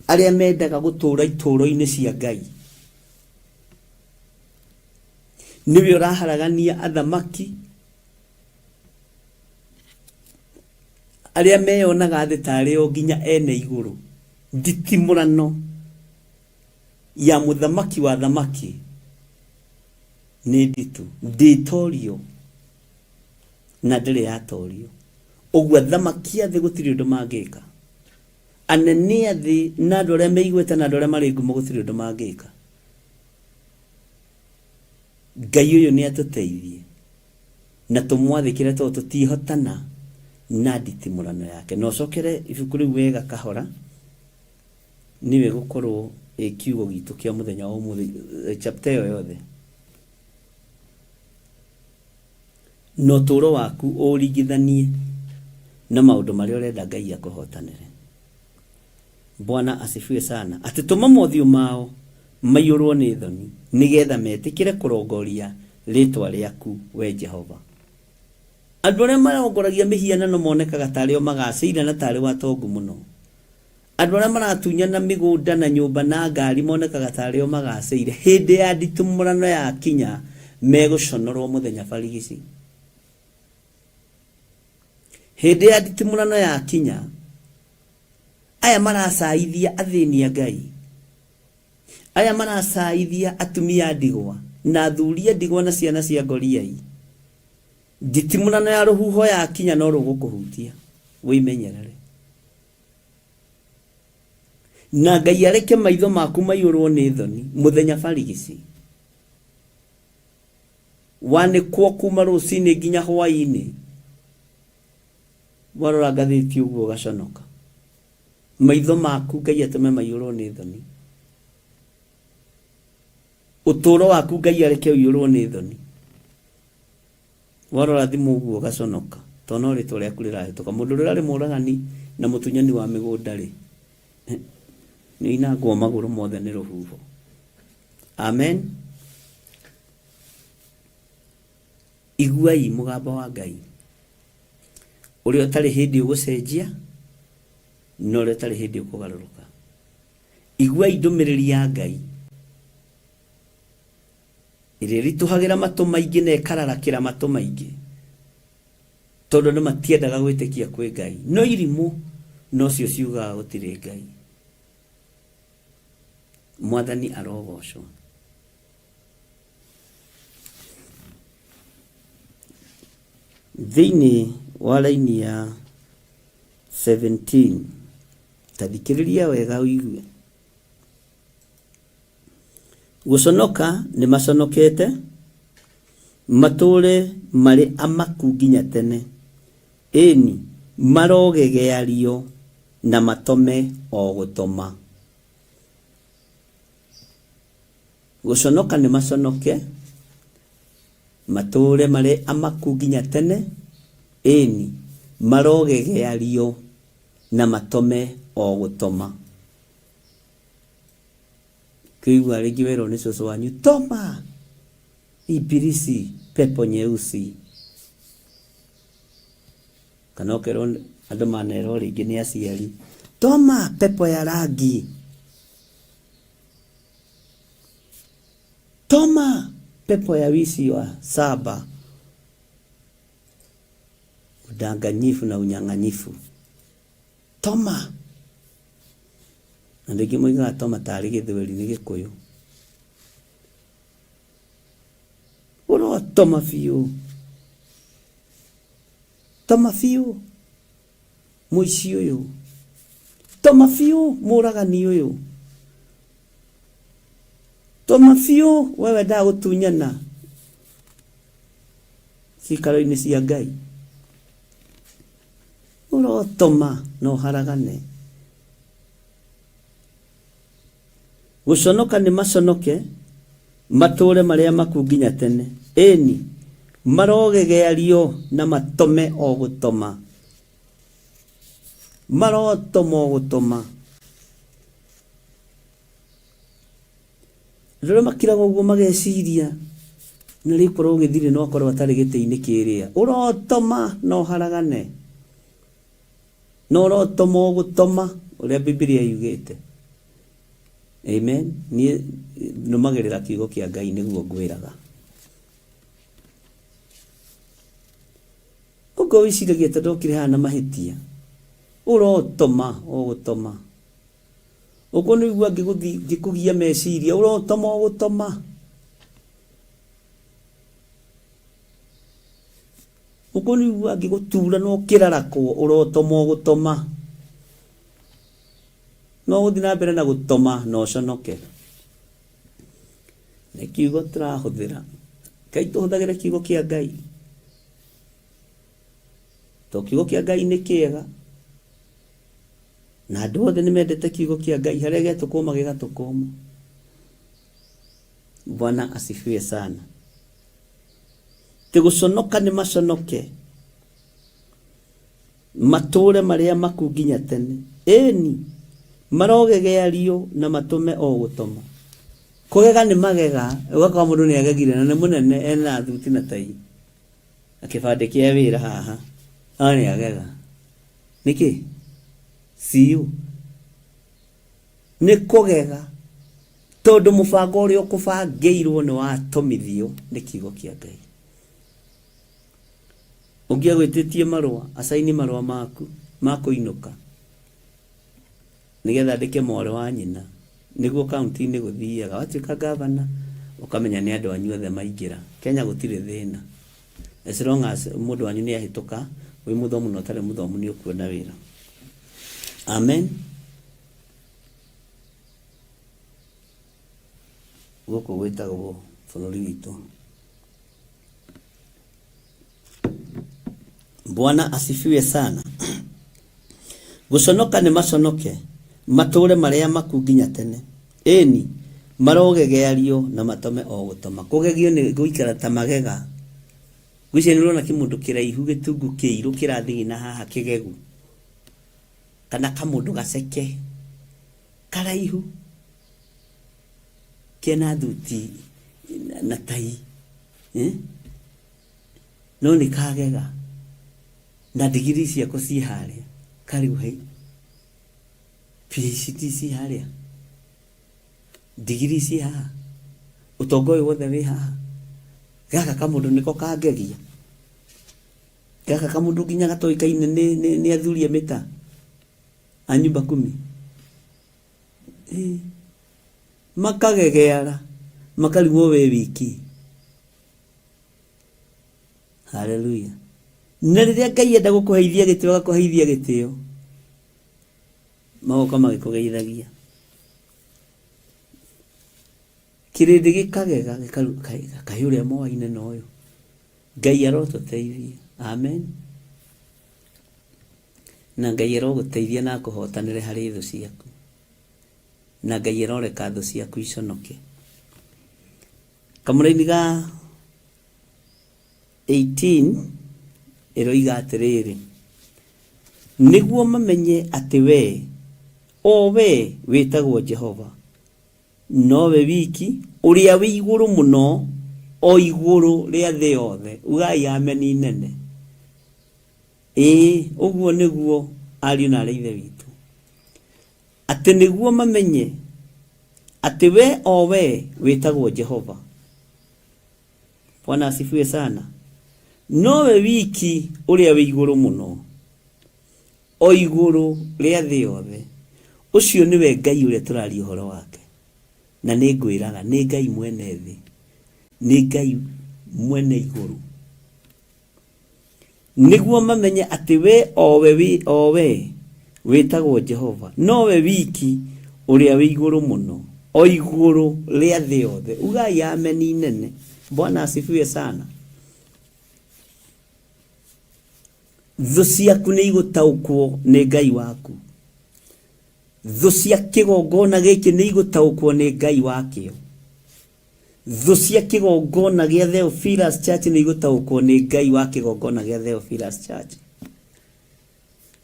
arĩa mendaga gũtũũra itũũro-inĩ cia Ngai. Nĩwe ũraharagania athamaki arĩa meyonaga thĩ tarĩ o nginya ene igũrũ. Nditimũrano ya mũthamaki wa athamaki nĩ nditũ, ndĩtorio na ndĩrĩ yatorio. Ũguo athamaki a thĩ gũtirĩ ũndũ mangĩka. Anene a thĩ na andũ arĩa me igweta na andũ arĩa marĩ ngumo gũtirĩ ũndũ mangĩka. Ngai ũyũ nĩ atũteithie na tũmwathĩkĩre tondũ tũtihotana na nditimũrano yake. Na ũcokere ibuku rĩu wega kahora, nĩwe ĩgũkorwo ĩ kiugo gitũ kĩa mũthenya wa ũmũthĩ, chapter ĩyo yothe. Na ũtũũro waku ũũringithanie na maũndũ marĩa ũrenda Ngai akũhotanĩre. Bwana asifiwe sana. Atĩ tũma mothiũ mao maiyũrwo nĩ thoni, nĩgetha metĩkĩre kũrongoria rĩĩtwa rĩaku, we Jehova. Andũ arĩa marongoragia mĩhianano monekaga tarĩ o magacĩire na tarĩ o atongu mũno. Andũ arĩa maratunyana mĩgũnda na nyũmba na ngari monekaga tarĩ o magacĩire. Hĩndĩ ya nditimũrano yakinya, megũconorwo mũthenya barigici. Hĩndĩ ya nditimũrano yakinya, aya maracaithia athĩni a Ngai, aya maracaithia atumia a ndigwa na athuri a ndigwa na ciana cia ngoriai, nditimũrano ya rũhuho yakinya no rũgũkũhutia, wĩmenyerere. Na Ngai areke maitho maku maiyũrwo nĩ thoni mũthenya barigici. Wanĩkwo kuma rũcinĩ nginya hwaĩ-inĩ, warora ngathĩti ũguo ũgaconoka. Maitho maku Ngai atũme maiyũrwo nĩ thoni. Ũtũũro waku Ngai areke ũiyũrwo nĩ thoni. Warora thimũ ũguo ũgaconoka tondũ no rĩtwa rĩaku rĩrahĩtũka. Mũndũ ũrĩa ũrarĩ mũragani na mũtunyani wa mĩgũnda rĩ, nĩ oinangwo magũrũ mothe nĩ rũhuho. Amen. Iguai mũgambo wa Ngai ũrĩa ũtarĩ hĩndĩ ũgũcenjia na ũrĩa ũtarĩ hĩndĩ ũkũgarũrũka. Iguai ndũmĩrĩri ya Ngai ĩrĩa ĩritũhagĩra matũ maingĩ na ĩkararakĩra matũ maingĩ, tondũ andũ matiendaga gwĩtĩkia kwĩ Ngai. No irimũ nocio ciugaga gũtirĩ Ngai. Mwathani arogocwo. Thĩinĩ wa raini ya 17, ta thikĩrĩria wega ũigue. Gũconoka nĩ maconokete, matũũre marĩ amaku nginya tene, ĩni, marogegeario na matome o gũtoma. Gũconoka nĩ maconoke, matũũre marĩ amaku nginya tene, ĩni, marogegeario na matome o gũtoma. Kĩigua rĩngĩ werwo nĩ cũcũ wanyu, toma ibilisi pepo nyeusi. Kana ũkerwo andũ manerwo rĩngĩ nĩ aciari, toma pepo ya rangi. Toma pepo ya wizi wa saba, udanganyifu na unyang'anyifu. Toma! Andũ aingĩ moigaga toma tarĩ gĩthweri nĩ gĩkũyũ. Ũrotoma biũ. Toma biũ. Mũici ũyũ. Toma biũ mũragani ũyũ. Toma biũ we wendaga gũtunyana cikaro-inĩ cia Ngai. Ũrotoma na ũharagane. Gũconoka nĩ maconoke, matũũre marĩ amaku nginya tene, ĩni, marogegeario na matome o gũtoma. Marotoma o gũtoma. Andũ arĩa makiraga ũguo mageciria na rĩkorwo gĩthirĩ no akorwo atarĩ gĩtĩ-inĩ kĩrĩa. Ũrotoma na ũharagane. Na ũrotoma o gũtoma ũrĩa Bibilia yugĩte. Amen. Niĩ nũmagĩrĩra kiugo kĩa Ngai nĩguo ngwĩraga. Ũguo wĩciragia tondũ okire haha na mahĩtia. Ũrotoma o gũtoma. Ũguo nĩguo ngĩkũgia meciria, ũrotoma o gũtoma. Ũguo nĩguo angĩgũtura na ũkĩrarakwo, ũrotoma o gũtoma. No ũgũthiĩ na mbere na gũtoma na ũconoke. Nĩ kiugo tũrahũthĩra. Ngai tũhũthagĩre kiugo kĩa Ngai to kiugo kĩa Ngai nĩ kĩega na andũ othe nĩ mendete kiugo kĩa Ngai harĩa gĩatũkũma gĩgatũkũma. Bwana asifiwe sana. Ti gũconoka nĩ maconoke matũũre marĩa maku nginya tene ĩni marogegeario na matũme o gũtoma. Kũgega nĩ magega ũgakora mũndũ nĩ agegire na nĩ mũnene ena thuti na tai na kĩbandĩ kĩa wĩra haha no nĩ agega nĩkĩ ciũ nĩ kũgega tondũ mũbango ũrĩa ũkũbangĩirwo nĩ watomithio nĩ kiugo kĩa Ngai. Ũngĩ agwĩtĩtie marũa acaini marũa maku ma kũinũka nĩgetha andĩke mwarĩ wa nyina nĩguo kaunti-inĩ gũthiaga watuĩka gavana ũkamenya nĩ andũ anyu othe maingĩra. Kenya gũtirĩ thĩna as long as mũndũ wanyu nĩ ahĩtũka wĩ mũthomu na ũtarĩ mũthomu nĩ ũkuona wĩra. Amen. Gũkũ gwĩtagwo bũrũri witũ. Bwana asifiwe sana. Gũconoka nĩ maconoke matũũre marĩa maku nginya tene ĩni marogegeario na matome o gũtoma. Kũgegio nĩ gũikara ta magega. Ngwĩciria nĩ ũrona kĩmũndũ kĩraihu gĩtungu kĩirũ kĩrathigina haha kĩgegu kana kamũndũ gaceke karaihu kena thuti na tai eh? No nĩ kagega na ndigiri ciako ciĩ harĩa karĩu hei PhD ciĩ harĩa ndigiri ciĩ haha ũtonga ũyũ wothe wĩ haha gaka kamũndũ nĩko kangegia gaka kamũndũ nginya gatoĩkaine nĩ athuri a mĩta a nyumba kumi. Ĩ, makagegeara makarigwo we wiki. Haleluya. Na rĩrĩa Ngai enda gũkũheithia gĩtĩo agakũheithia gĩtĩo magoka magĩkũgeithagia kĩrĩndĩ gĩkagega kaĩ ũrĩa moaine na ũyũ. Ngai arotũteithia. Amen. Na Ngai arogũteithia na akũhotanĩre harĩ thũ ciaku na Ngai aroreka thũ ciaku iconoke. Kamũraini ga 18 ĩroiga atĩrĩrĩ nĩguo mamenye atĩ we o we wĩtagwo Jehova nowe wiki ũrĩa wĩ igũrũ mũno o igũrũ rĩa thĩ yothe. Ugai ameni nene. Ĩĩ ũguo nĩguo ariũ na arĩ ithe witũ atĩ nĩguo mamenye atĩ we o we wĩtagwo Jehova. Bwana asifiwe sana. Nowe wiki ũrĩa wĩ igũrũ mũno o igũrũ rĩa thĩ yothe. Ũcio nĩwe Ngai ũrĩa tũraria ũhoro wake na nĩ ngwĩraga nĩ Ngai mwene thĩ nĩ Ngai mwene igũrũ nĩguo mamenye atĩ we o we wĩtagwo Jehova nowe wiki ũrĩa wĩ igũrũ mũno o igũrũ rĩa thĩ yothe. Ugai ameni nene. Bwana asifiwe sana. Thũ ciaku nĩ igũtaũkwo nĩ Ngai waku. Thũ cia kĩgongona gĩkĩ nĩ igũtaũkwo nĩ Ngai wakĩo. Thũ cia kĩgongona gĩa Theophilus Church nĩ igũtaũkwo nĩ Ngai wa kĩgongona gĩa Theophilus Church.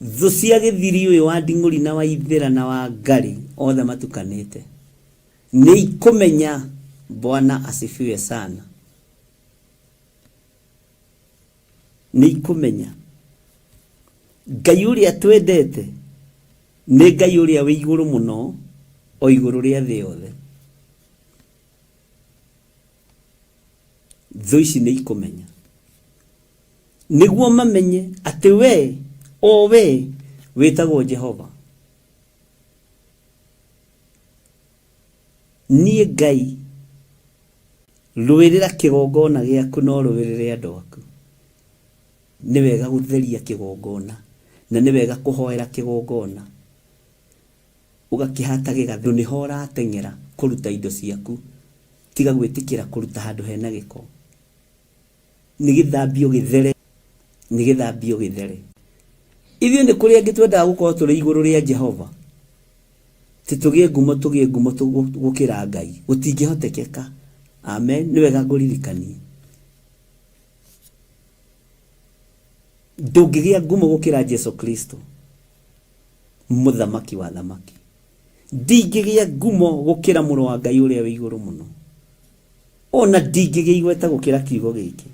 Thũ cia gĩthiri ũyũ wa Nding'ũri na wa Ithĩra na wa Ngarĩ othe matukanĩte nĩ ikũmenya. Bwana asifiwe sana. Nĩ ikũmenya Ngai ũrĩa twendete nĩ Ngai ũrĩa wĩ igũrũ mũno o igũrũ rĩa thĩ yothe. Thũ ici nĩ ikũmenya nĩguo mamenye atĩ we o we wĩtagwo Jehova niĩ Ngai rũĩrĩra kĩgongona gĩaku no rũĩrĩre andũ aku. Nĩ wega gũtheria kĩgongona na nĩ wega kũhoera kĩgongona ũgakĩhata gĩgathĩ nĩho ũrateng'era kũruta indo ciaku tiga gwĩtĩkĩra kũruta handũ hena gĩko. Nĩ gĩthambio gĩthere, nĩ gĩthambio gĩthere. Ithuĩ nĩ kũrĩ angĩ twendaga gũkorwo tũrĩ igũrũ rĩa Jehova, ti tũgĩe ngumo, tũgĩe ngumo gũkĩra Ngai, gũtingĩhotekeka. Amen. Nĩ wega ngũririkanie, ndũngĩgĩa ngumo gũkĩra Jesu Kristo, mũthamaki wa thamaki. Ndingĩgĩa ngumo gũkĩra mũrũ wa Ngai ũrĩa wĩ igũrũ mũno, ona ndingĩgĩa igweta gũkĩra kiugo gĩkĩ.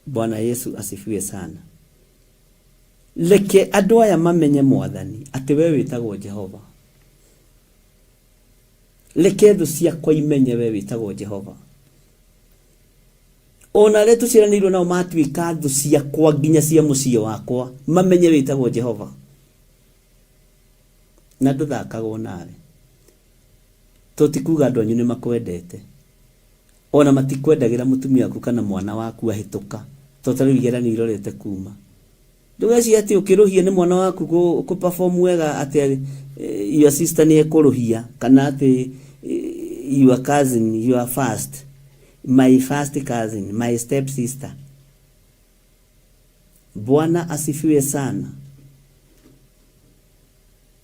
Bwana Yesu asifiwe sana. Reke andũ aya mamenye Mwathani atĩ we wĩtagwo Jehova. Reke thũ ciakwa imenye we wĩtagwo Jehova. Ona arĩa tũciaranĩirwo nao matuĩka thũ ciakwa nginya cia mũciĩ wakwa, mamenye wĩtagwo Jehova. Na ndũthakagwo nawe. To ti kuga andũ anyu nĩ makwendete. Ona matikwendagĩra mũtumia waku kana mwana waku ahĩtũka, to ta rĩu igeranio irorete kuma. Ndũgecirie atĩ ũkĩrũhia nĩ mwana waku kũ perform wega atĩ your sister nĩ ekũrũhia, kana atĩ your cousin, your first, my first cousin, my step sister. Bwana asifiwe sana.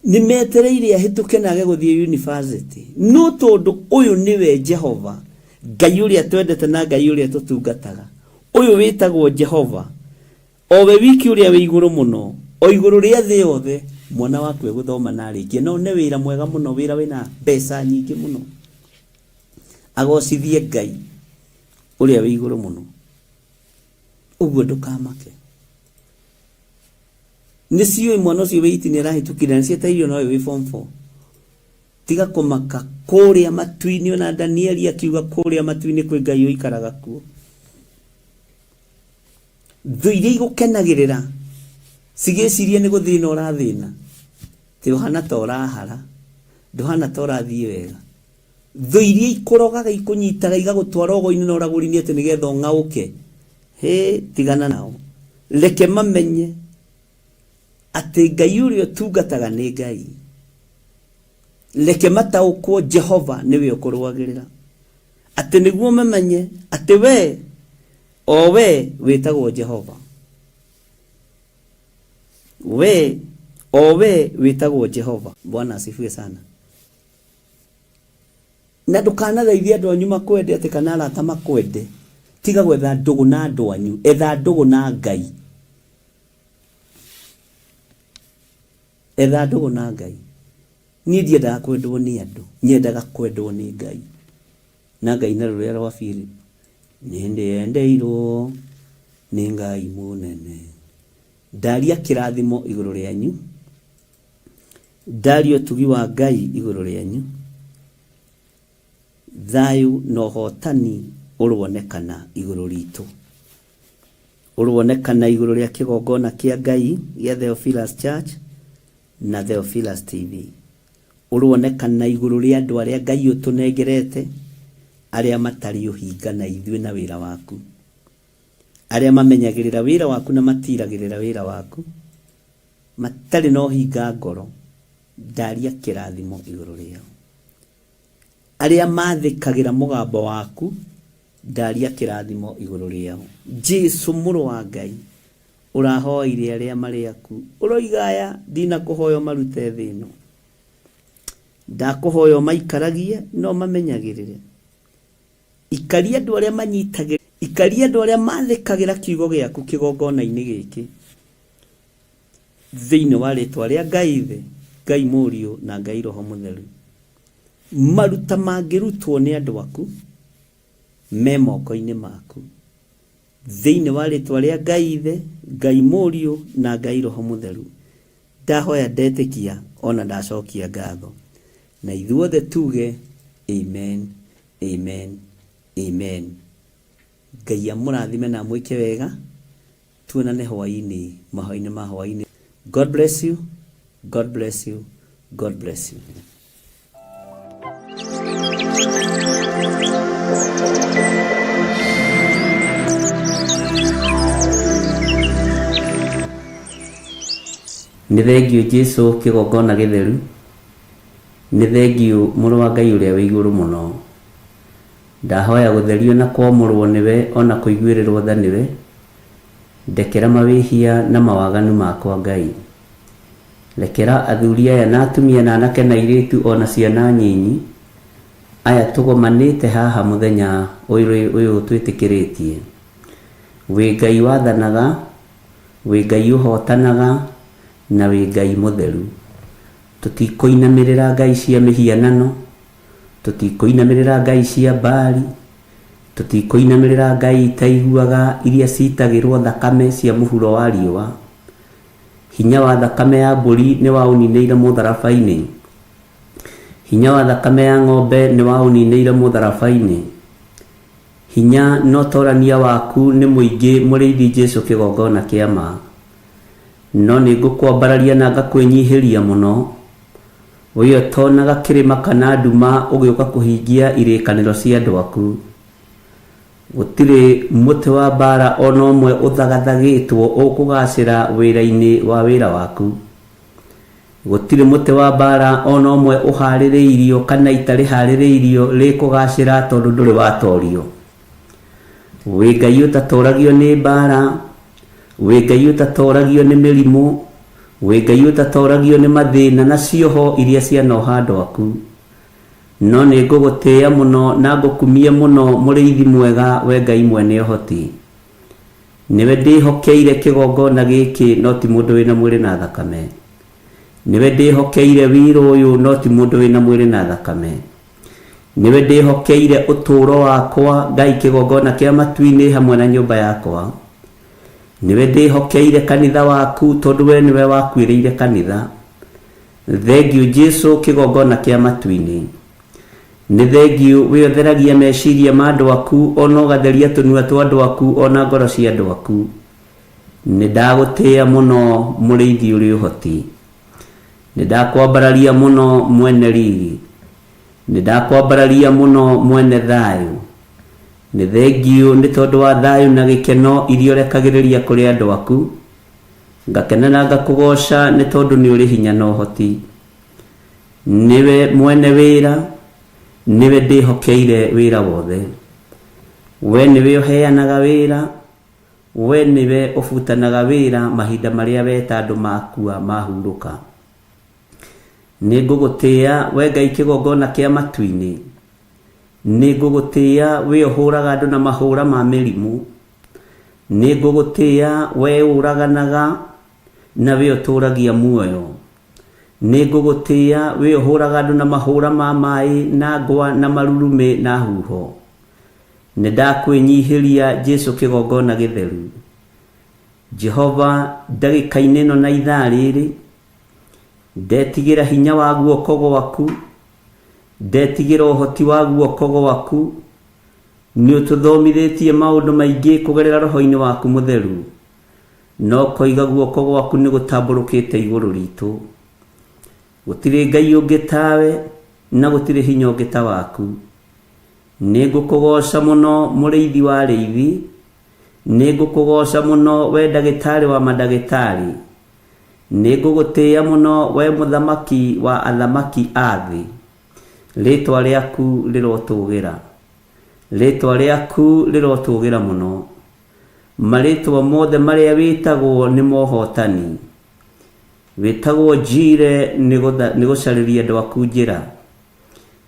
Nĩ metereire ahĩtũke na age gũthiĩ university, no tondũ ũyũ nĩwe Jehova Ngai ũrĩa twendete na Ngai ũrĩa tũtungataga, ũyũ wĩtagwo Jehova, o we wiki ũrĩa wĩ igũrũ mũno, o igũrũ rĩa thĩ yothe, mwana waku egũthoma na arĩkie na one wĩra mwega mũno, wĩra wĩna mbeca nyingĩ mũno, agocithie Ngai ũrĩa wĩ igũrũ mũno. Ũguo ndũkamake. Nĩ ciũĩ mwana ũcio wĩ iti nĩ arahĩtũkire na cietereire ona ũyũ wĩ form 4. Tiga kũmaka kũrĩa matu-inĩ, ona Danieli akiuga kũrĩa matu-inĩ kwĩ Ngai ũikaraga kuo. Thũ iria igũkenagĩrĩra cigĩciria nĩ gũthĩna ũrathĩna, ti ũhana ta ũrahara, ndũhana ta ũrathiĩ wega. Thũ iria ikũrogaga ikũnyitaga igagũtwara ũgo-inĩ na ũragũri-inĩ atĩ nĩgetha ũng'aũke, hĩ, tigana nao. Reke mamenye atĩ Ngai ũrĩa ũtungataga nĩ Ngai. Reke mataũkwo Jehova nĩwe ũkũrũagĩrĩra, atĩ nĩguo mamenye atĩ we o we wĩtagwo Jehova, we o we wĩtagwo Jehova. Bwana asifiwe sana. Na ndũkanathaithie andũ anyu makwende atĩ kana arata makwende. Tiga gwetha ndũgũ na andũ anyu, etha ndũgũ na Ngai. Etha ndũgũ na Ngai. Niĩ ndiendaga kwendwo nĩ andũ, nyendaga kwendwo nĩ Ngai. Na Ngai na rũrĩa rwa Philip, nĩ ndĩendeirwo nĩ Ngai mũnene. Ndaria kĩrathimo igũrũ rĩanyu, ndaria ũtugi wa Ngai igũrũ rĩanyu, thayũ na ũhotani ũronekana igũrũ ritũ, ũronekana igũrũ rĩa kĩgongona kĩa Ngai gĩa Theophilus Church na Theophilus TV, ũronekana igũrũ rĩa andũ arĩa Ngai ũtũnengerete, arĩa matarĩ ũhinga na ithuĩ na wĩra waku, arĩa mamenyagĩrĩra wĩra waku na matiragĩrĩra wĩra waku, matarĩ na ũhinga ngoro, ndaria kĩrathimo igũrũ rĩao. Arĩa mathĩkagĩra mũgambo waku, ndaria kĩrathimo igũrũ rĩao. Jesu mũrũ wa Ngai, ũrahoeire arĩa marĩ aku, ũroiga aya ndinakũhoya ũmarute thĩ ĩno, ndakũhoya ũmaikaragie no mamenyagĩrĩre. Ikaria andũ arĩa manyitagĩrĩra, ikaria andũ arĩa mathĩkagĩra kiugo gĩaku kĩgongona-inĩ gĩkĩ, thĩinĩ wa rĩtwa rĩa Ngai Ithe, Ngai Mũriũ na Ngai Roho Mũtheru. Maruta mangĩrutwo nĩ andũ aku me moko-inĩ maku, thĩinĩ wa rĩtwa rĩa Ngai Ithe, Ngai Mũriũ na Ngai Roho Mũtheru. Ndahoya ndetĩkia ona ndacokia ngatho, na ithuothe tuge amen, amen, amen. Ngai amũrathime na amwĩke wega. Tuonane hwaĩ-inĩ, mahoya-inĩ ma hwaĩ-inĩ. God bless you, God bless you, God bless you. Nĩ thengiũ Jesu kĩgongona gĩtheru, nĩ thengiũ mũrũ wa Ngai ũrĩa wĩ igũrũ mũno. Ndahoya gũtherio na kwamũrwo nĩwe ona kũiguĩrĩrwo tha nĩwe. Ndekera mawĩhia na mawaganu makwa Ngai. Rekera athuri aya na atumia na anake na airĩtu ona ciana nyinyi aya tũgomanĩte haha mũthenya ũyũ twĩtĩkĩrĩtie. Wĩ Ngai wathanaga, wĩ Ngai ũhotanaga, na wĩ Ngai mũtheru. Tũtikũinamĩrĩra ngai cia mĩhianano, tũtikũinamĩrĩra ngai cia Baali, tũtikũinamĩrĩra ngai itaiguaga iria citagĩrwo thakame cia mũhuro wa riũa. Hinya wa thakame ya mbũri nĩ waũninĩire mũtharaba-inĩ. Hinya wa thakame ya ng'ombe nĩ waũninĩire mũtharaba-inĩ. Hinya na ũtorania waku nĩ mũingĩ mũrĩithi Jesu kĩgongona kĩa ma. No nĩ ngũkwambararia na ngakwĩnyihĩria mũno. We ũtonaga kĩrĩma kana nduma ũgĩũka kũhingia irĩkanĩro cia andũ aku. Gũtirĩ mũtĩ wa mbaara o na ũmwe ũthagathagĩtwo ũkũgaacĩra wĩra-inĩ wa wĩra waku. Gũtirĩ mũtĩ wa mbaara o na ũmwe ũhaarĩrĩirio kana ita rĩhaarĩrĩirio rĩkũgaacĩra tondũ ndũrĩ watorio. Wĩ Ngai ũtatoragio nĩ mbaara, wĩ Ngai ũtatoragio nĩ mĩrimũ, wĩ Ngai ũtatoragio nĩ mathĩna na cioho iria cianoha andũ aku. No nĩ ngũgũtĩĩa mũno na ngũkumie mũno mũrĩithi mwega we Ngai mwene ũhoti. Nĩwe ndĩhokeire kĩgongona gĩkĩ no ti mũndũ wĩna mwĩrĩ na thakame. Nĩwe ndĩhokeire wĩra ũyũ no ti mũndũ wĩna mwĩrĩ na thakame. Nĩwe ndĩhokeire ũtũũro wakwa Ngai kĩgongona kĩa matu-inĩ hamwe na nyũmba yakwa. Nĩwe ndĩhokeire kanitha waku tondũ we nĩwe wakuĩrĩire kanitha. Thengiũ Jesu kĩgongona kĩa matu-inĩ. Nĩ thengiũ we ũtheragia meciria ma andũ aku ona ũgatheria tũnua twa andũ aku ona ngoro cia andũ aku. Nĩ ndagũtĩĩa mũno mũrĩithi ũrĩ ũhoti. Nĩ ndakwambararia mũno mwene riri. Nĩ ndakwambararia mũno mwene thayũ. Nĩ thengiũ nĩ tondũ wa thayũ na gĩkeno iria ũrekagĩrĩria kũrĩ andũ aku. Ngakena na ngakũgooca nĩ tondũ nĩ ũrĩ hinya na ũhoti. Nĩwe mwene wĩra, nĩwe ndĩhokeire wĩra wothe. We nĩwe ũheanaga wĩra, we nĩwe ũbutanaga wĩra mahinda marĩa weta andũ makua mahurũka. Nĩ ngũgũtĩĩa we Ngai kĩgongona kĩa matu-inĩ. Nĩ ngũgũtĩĩa we ũhũraga andũ na mahũra ma mĩrimũ. Nĩ ngũgũtĩĩa we ũraganaga na we ũtũũragia muoyo. Nĩ ngũgũtĩĩa we ũhũraga andũ na mahũra ma maĩ na ngwa na marurumĩ na huho. Nĩ ndakwĩnyihĩria Jesu kĩgongona gĩtheru. Jehova ndagĩka-inĩ ĩno na ithaa rĩrĩ, ndetigĩra hinya wa guoko gwaku, ndetigĩra ũhoti wa guoko gwaku. Nĩ ũtũthomithĩtie maũndũ maingĩ kũgerera roho-inĩ waku mũtheru. No koiga guoko gwaku nĩ gũtambũrũkĩte igũrũ ritũ. Gũtirĩ Ngai ũngĩ tawe na gũtirĩ hinya ũngĩ ta waku. Nĩ ngũkũgooca mũno mũrĩithi wa arĩithi. Nĩ ngũkũgooca mũno we ndagĩtarĩ wa mandagĩtarĩ. Nĩ ngũgũtĩĩa mũno we mũthamaki wa athamaki a thĩ. Rĩĩtwa rĩaku rĩrotũgĩra. Rĩĩtwa rĩaku rĩrotũgĩra mũno. Marĩĩtwa mothe marĩa wĩtagwo nĩ mohotani. Wĩtagwo Njire nĩ gũcarĩria andũ aku njĩra.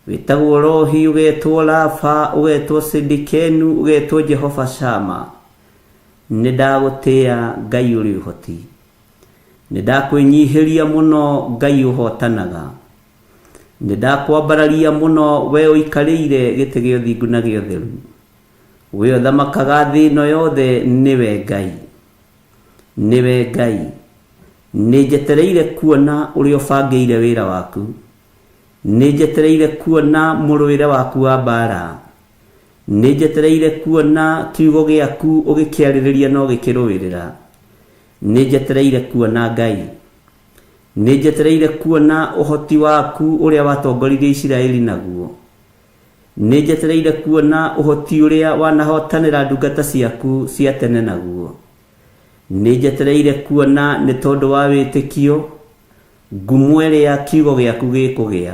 Wĩtagwo Rohi, ũgetwo Rafa, ũgetwo Sidikenu, ũgetwo Jehova Shama. Nĩ ndagũtĩĩa Ngai ũrĩ ũhoti. Nĩ ndakwĩnyihĩria mũno Ngai ũhotanaga. Nĩ ndakwambararia mũno we ũikarĩire gĩtĩ gĩa ũthingu na gĩa ũtheru. We ũthamakaga thĩ ĩno yothe nĩwe Ngai. Nĩwe Ngai. Nĩ njetereire kuona ũrĩa ũbangĩire wĩra waku. Nĩ njetereire kuona mũrũĩre waku wa mbaara. Nĩ njetereire kuona kiugo gĩaku ũgĩkĩarĩrĩria na ũgĩkĩrũĩrĩra. Nĩ njetereire kuona Ngai. Nĩ njetereire kuona ũhoti waku ũrĩa watongoririe Isiraeli naguo. Nĩ njetereire kuona ũhoti ũrĩa wanahotanĩra ndungata ciaku cia tene naguo. Nĩ njetereire kuona nĩ tondũ wa wĩtĩkio ngumo ĩrĩa kiugo gĩaku gĩkũgĩa.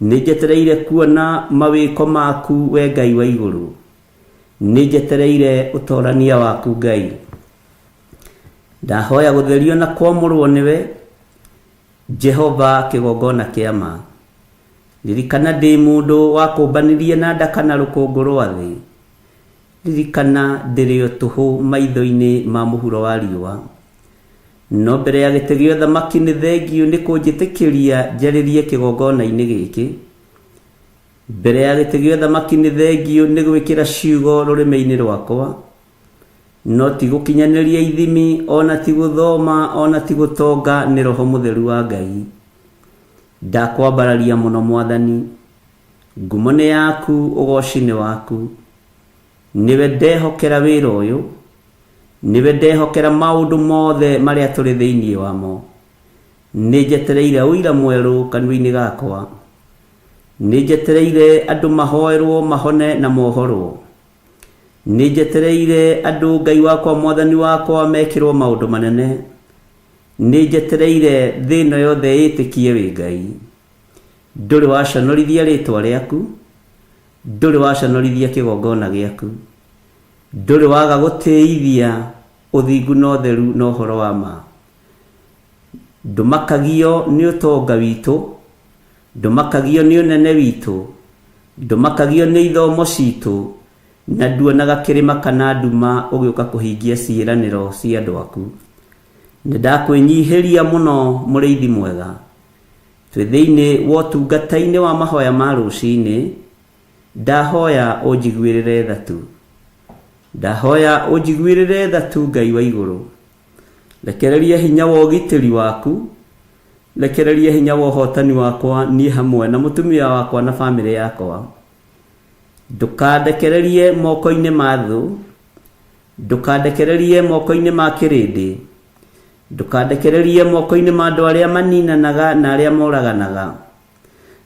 Nĩ njetereire kuona mawĩko maku we Ngai wa igũrũ. Nĩ njetereire ũtorania waku Ngai. Ndahoya gũtherio na kwamũrwo nĩwe, Jehova kĩgongona kĩa ma. Ririkana ndĩ mũndũ wakũmbanirie na ndaka na rũkũngũ rwa thĩ. Ririkana ndĩrĩ o tũhũ maitho-inĩ ma mũhuro wa riũa. No mbere ya gĩtĩ gĩa ũthamaki nĩ thengiũ nĩ kũnjĩtĩkĩria njarĩrie kĩgongona-inĩ gĩkĩ. Mbere ya gĩtĩ gĩa ũthamaki nĩ thengiũ nĩ gwĩkĩra ciugo rũrĩmĩ-inĩ rwakwa. No ti gũkinyanĩria ithimi, ona ti gũthoma, ona ti gũtonga, nĩ Roho Mũtheru wa Ngai. Ndakwambararia mũno Mwathani. Ngumo nĩ yaku, ũgoci nĩ waku. Nĩwe ndehokera wĩra ũyũ. Nĩwe ndehokera maũndũ mothe marĩa tũrĩ thĩinĩ wamo. Nĩ njetereire ũira mwerũ kanua-inĩ gakwa. Nĩ njetereire andũ mahoerwo mahone na mohorwo. Nĩ njetereire andũ Ngai wakwa Mwathani wakwa mekĩrwo maũndũ manene. Nĩ njetereire thĩ ĩno yothe ĩtĩkie wĩ Ngai. Ndũrĩ waconorithia rĩtwa rĩaku, ndũrĩ waconorithia kĩgongona gĩaku. Ndũrĩ waga gũtĩithia ũthingu na ũtheru na ũhoro wa ma. Ndũmakagio nĩ ũtonga witũ, ndũmakagio nĩ ũnene witũ, ndũmakagio nĩ ithomo citũ, na nduonaga kĩrĩma kana nduma ũgĩũka kũhingia ciĩranĩro cia andũ aku. Nĩ ndakwĩnyihĩria mũno mũrĩithi mwega. Twĩ thĩinĩ wa ũtungata-inĩ wa mahoya ma rũcinĩ, ndahoya ũnjiguĩrĩre tha tu. Ndahoya ũnjiguĩrĩre tha tu Ngai wa igũrũ. Rekereria hinya wa ũgitĩri waku, rekereria hinya wa ũhotani wakwa niĩ hamwe na mũtumia wakwa na bamĩrĩ yakwa. Ndũkandekererie moko-inĩ ma thũ, ndũkandekererie moko-inĩ ma kĩrĩndĩ, ndũkandekererie moko-inĩ ma andũ arĩa maninanaga na arĩa moraganaga.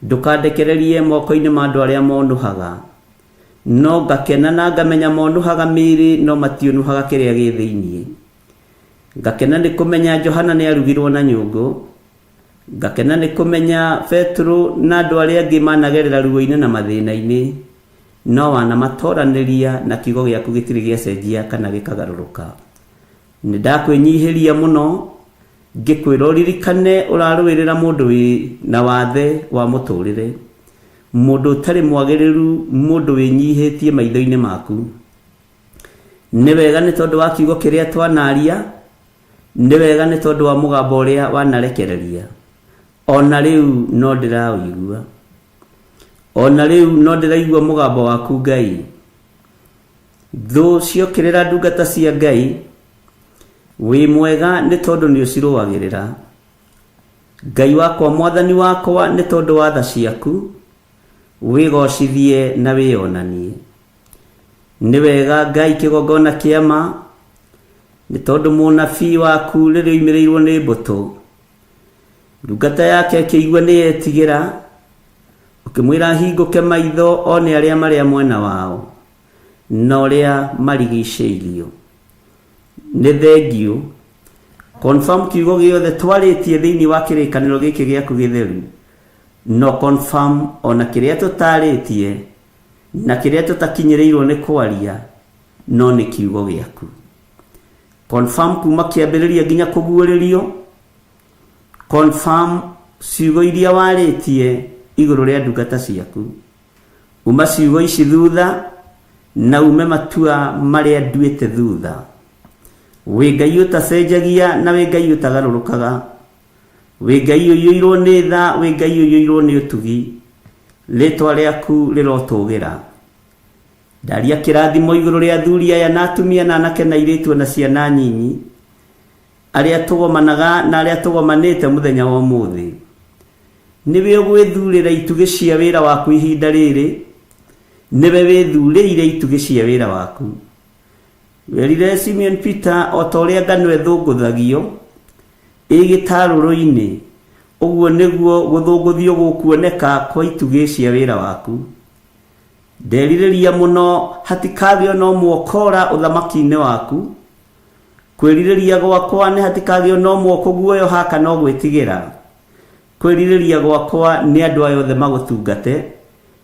Ndũkandekererie moko-inĩ ma andũ arĩa monũhaga. No ngakena na ngamenya monũhaga mĩĩrĩ no matiũnũhaga kĩrĩa gĩ thĩinĩ. Ngakena nĩ kũmenya Johana nĩ arugirwo na nyũngũ. Ngakena nĩ kũmenya Petero na andũ arĩa angĩ managerera ruo-inĩ na mathĩna-inĩ, no wanamatoranĩria na kiugo gĩaku gĩtirĩ gĩacenjia kana gĩkagarũrũka. Nĩ ndakwĩnyihĩria mũno ngĩkwĩra ũririkane ũrarũĩrĩra mũndũ wĩ na wathe wa mũtũrĩre, mũndũ ũtarĩ mwagĩrĩru, mũndũ wĩnyihĩtie maitho-inĩ maku. Nĩ wega nĩ tondũ wa kiugo kĩrĩa twanaria, nĩ wega nĩ tondũ wa mũgambo ũrĩa wanarekereria. Ona rĩu no ndĩraũigua. Ona rĩu no ndĩraigua mũgambo waku Ngai. Thũ ciokĩrĩra ndungata cia Ngai, wĩ mwega nĩ tondũ nĩ ũcirũagĩrĩra. Ngai wakwa Mwathani wakwa nĩ tondũ wa tha ciaku, wĩgocithie na wĩonanie. Nĩ wega Ngai kĩgongona kĩa ma, nĩ tondũ mũnabii waku rĩrĩa oimĩrĩirwo nĩ mbũtũ, ndungata yake ĩkĩigua nĩ yetigĩra, ũkĩmwĩra ahingũke maitho one arĩa marĩa mwena wao na ũrĩa marigicĩirio. Nĩ thengiũ. Confirm kiugo gĩothe twarĩtie thĩinĩ wa kĩrĩkanĩro gĩkĩ gĩaku gĩtheru, no confirm ona kĩrĩa tũtarĩtie na kĩrĩa tũtakinyĩrĩirwo nĩ kwaria, no nĩ kiugo gĩaku. Confirm kuma kĩambĩrĩria nginya kũguũrĩrio. Confirm ciugo iria warĩtie igũrũ rĩa ndungata ciaku. Uma ciugo ici thutha na ume matua marĩa nduĩte thutha. Wĩ Ngai ũtacenjagia na wĩ Ngai ũtagarũrũkaga. Wĩ Ngai ũiyũirwo nĩ tha, wĩ Ngai ũiyũirwo nĩ ũtugi. Rĩtwa rĩaku rĩrotũgĩra. Ndaria kĩrathimo igũrũ rĩa athuri aya na atumia na anake na airĩtu ona ciana nyinyi, arĩa tũgomanaga na arĩa tũgomanĩte mũthenya wa ũmũthĩ. Nĩwe ũgwĩthurĩra itugĩ cia wĩra waku ihinda rĩrĩ, nĩwe wĩthurĩire itugĩ cia wĩra waku. Werire Simeon Peter o ta ũrĩa ngano ĩthũngũthagio ĩ gĩtarũrũ-inĩ, ũguo nĩguo gũthũngũthio gũkuoneka kwa itugĩ cia wĩra waku. Nderirĩria mũno hatikagĩo na ũmwe ũkora ũthamaki-inĩ waku. Kwĩrirĩria gwakwa nĩ hatikagĩo na ũmwe ũkũguoyoha kana ũgwĩtigĩra. Kwĩrirĩria gwakwa nĩ andũ aya othe magũtungate,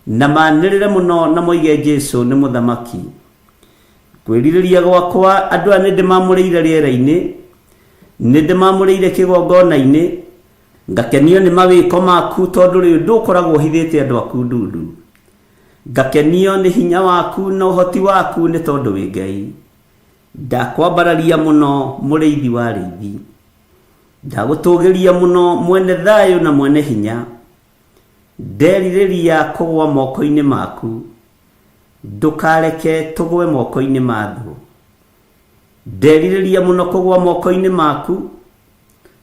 na manĩrĩre mũno na moige Jesu nĩ mũthamaki. Kwĩrirĩria gwakwa andũ aya nĩ ndĩmamũrĩire rĩera-inĩ, nĩ ndĩmamũrĩire kĩgongona-inĩ, ngakenio nĩ mawĩko maku tondũ rĩu ndũkoragwo ũhithĩte andũ aku ndundu. Ngakenio nĩ hinya waku na ũhoti waku nĩ tondũ wĩ Ngai. Ndakwambararia mũno mũrĩithi wa arĩithi. Ndagũtũgĩria mũno mwene thayũ na mwene hinya. Nderirĩria kũgwa moko-inĩ maku. Ndũkareke tũgwe moko-inĩ ma thũ. Nderirĩria mũno kũgwa moko-inĩ maku,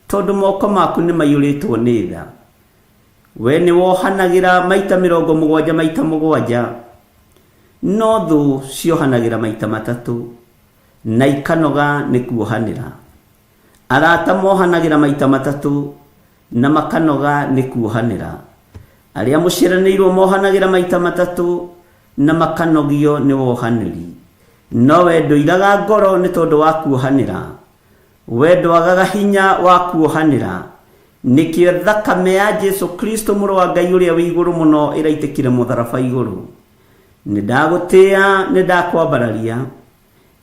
tondũ moko maku nĩ maiyũrĩtwo nĩ tha. We nĩ wohanagĩra maita 70 maita 7, no thũ ciohanagĩra maita 3, na ikanoga nĩ kuohanĩra. Arata mohanagĩra maita 3, na makanoga nĩ kuohanĩra. Arĩa mũciaranĩirwo mohanagĩra maita 3, na makanogio nĩ wohanĩri. No we ndũiraga ngoro nĩ tondũ wa kuohanĩra. We ndwagaga hinya wa kuohanĩra. Nĩkĩo thakame ya Jesu Kristo mũrũ wa Ngai ũrĩa wĩ igũrũ mũno ĩraitĩkire mũtharaba igũrũ. Nĩ ndagũtĩĩa, nĩ ndakwambararia.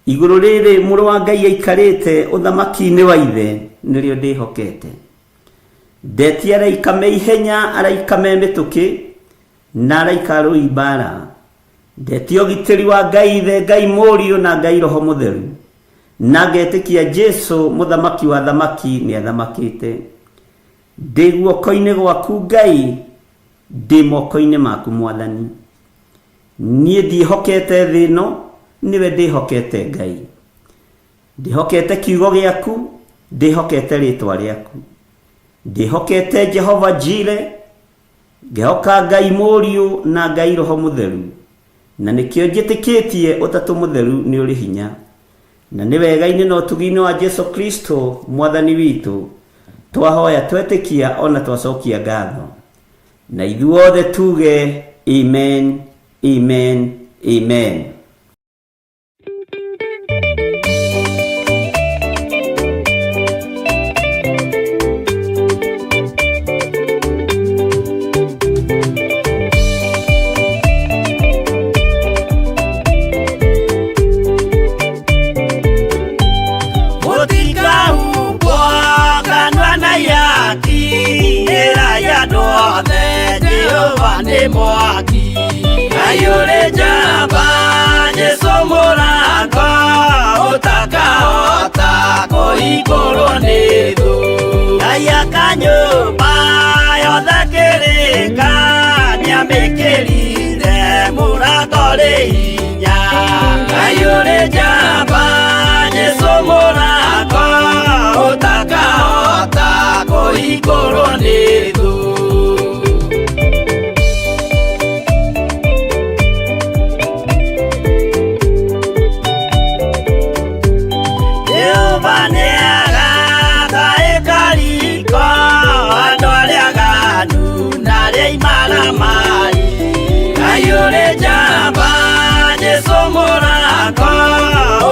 Igũrũ rĩrĩ mũrũ wa Ngai aikarĩte ũthamaki-inĩ wa ithe nĩrĩo ndĩhokete. Ndetia araika me ihenya, araika me mĩtũkĩ, na araika arũi mbara. Ndetia ũgitĩri wa Ngai ithe, Ngai mũriũ na Ngai roho mũtheru. Na ngetĩkia Jesu mũthamaki wa thamaki nĩ athamakĩte. Ndĩ guoko-inĩ gwaku Ngai, ndĩ moko-inĩ maku Mwathani. Niĩ ndiĩhokete thĩ ĩno, nĩwe ndĩhokete Ngai. Ndĩhokete kiugo gĩaku, ndĩhokete rĩtwa rĩaku. Ndĩhokete Jehova Jire, ngehoka Ngai mũriũ na Ngai roho mũtheru. Na nĩkĩo njĩtĩkĩtie ũtatũ mũtheru nĩ ũrĩ hinya. Na nĩ wega-inĩ na ũtugi-inĩ wa Jesu Kristo Mwathani witũ, twahoya twetĩkia ona twacokia ngatho. Na ithuothe tuge amen, amen, amen. Mwaki ayure njamba Jesu mũrango ũtakahota kũhingũrwo nĩ thũ. Ngai akanyũmba yothe kĩrĩka nĩamĩkĩrire mũrango rĩ hinya. Ngai ũrĩ njamba Jesu mũrango ũtakahota kũhingũrwo nĩ thũ.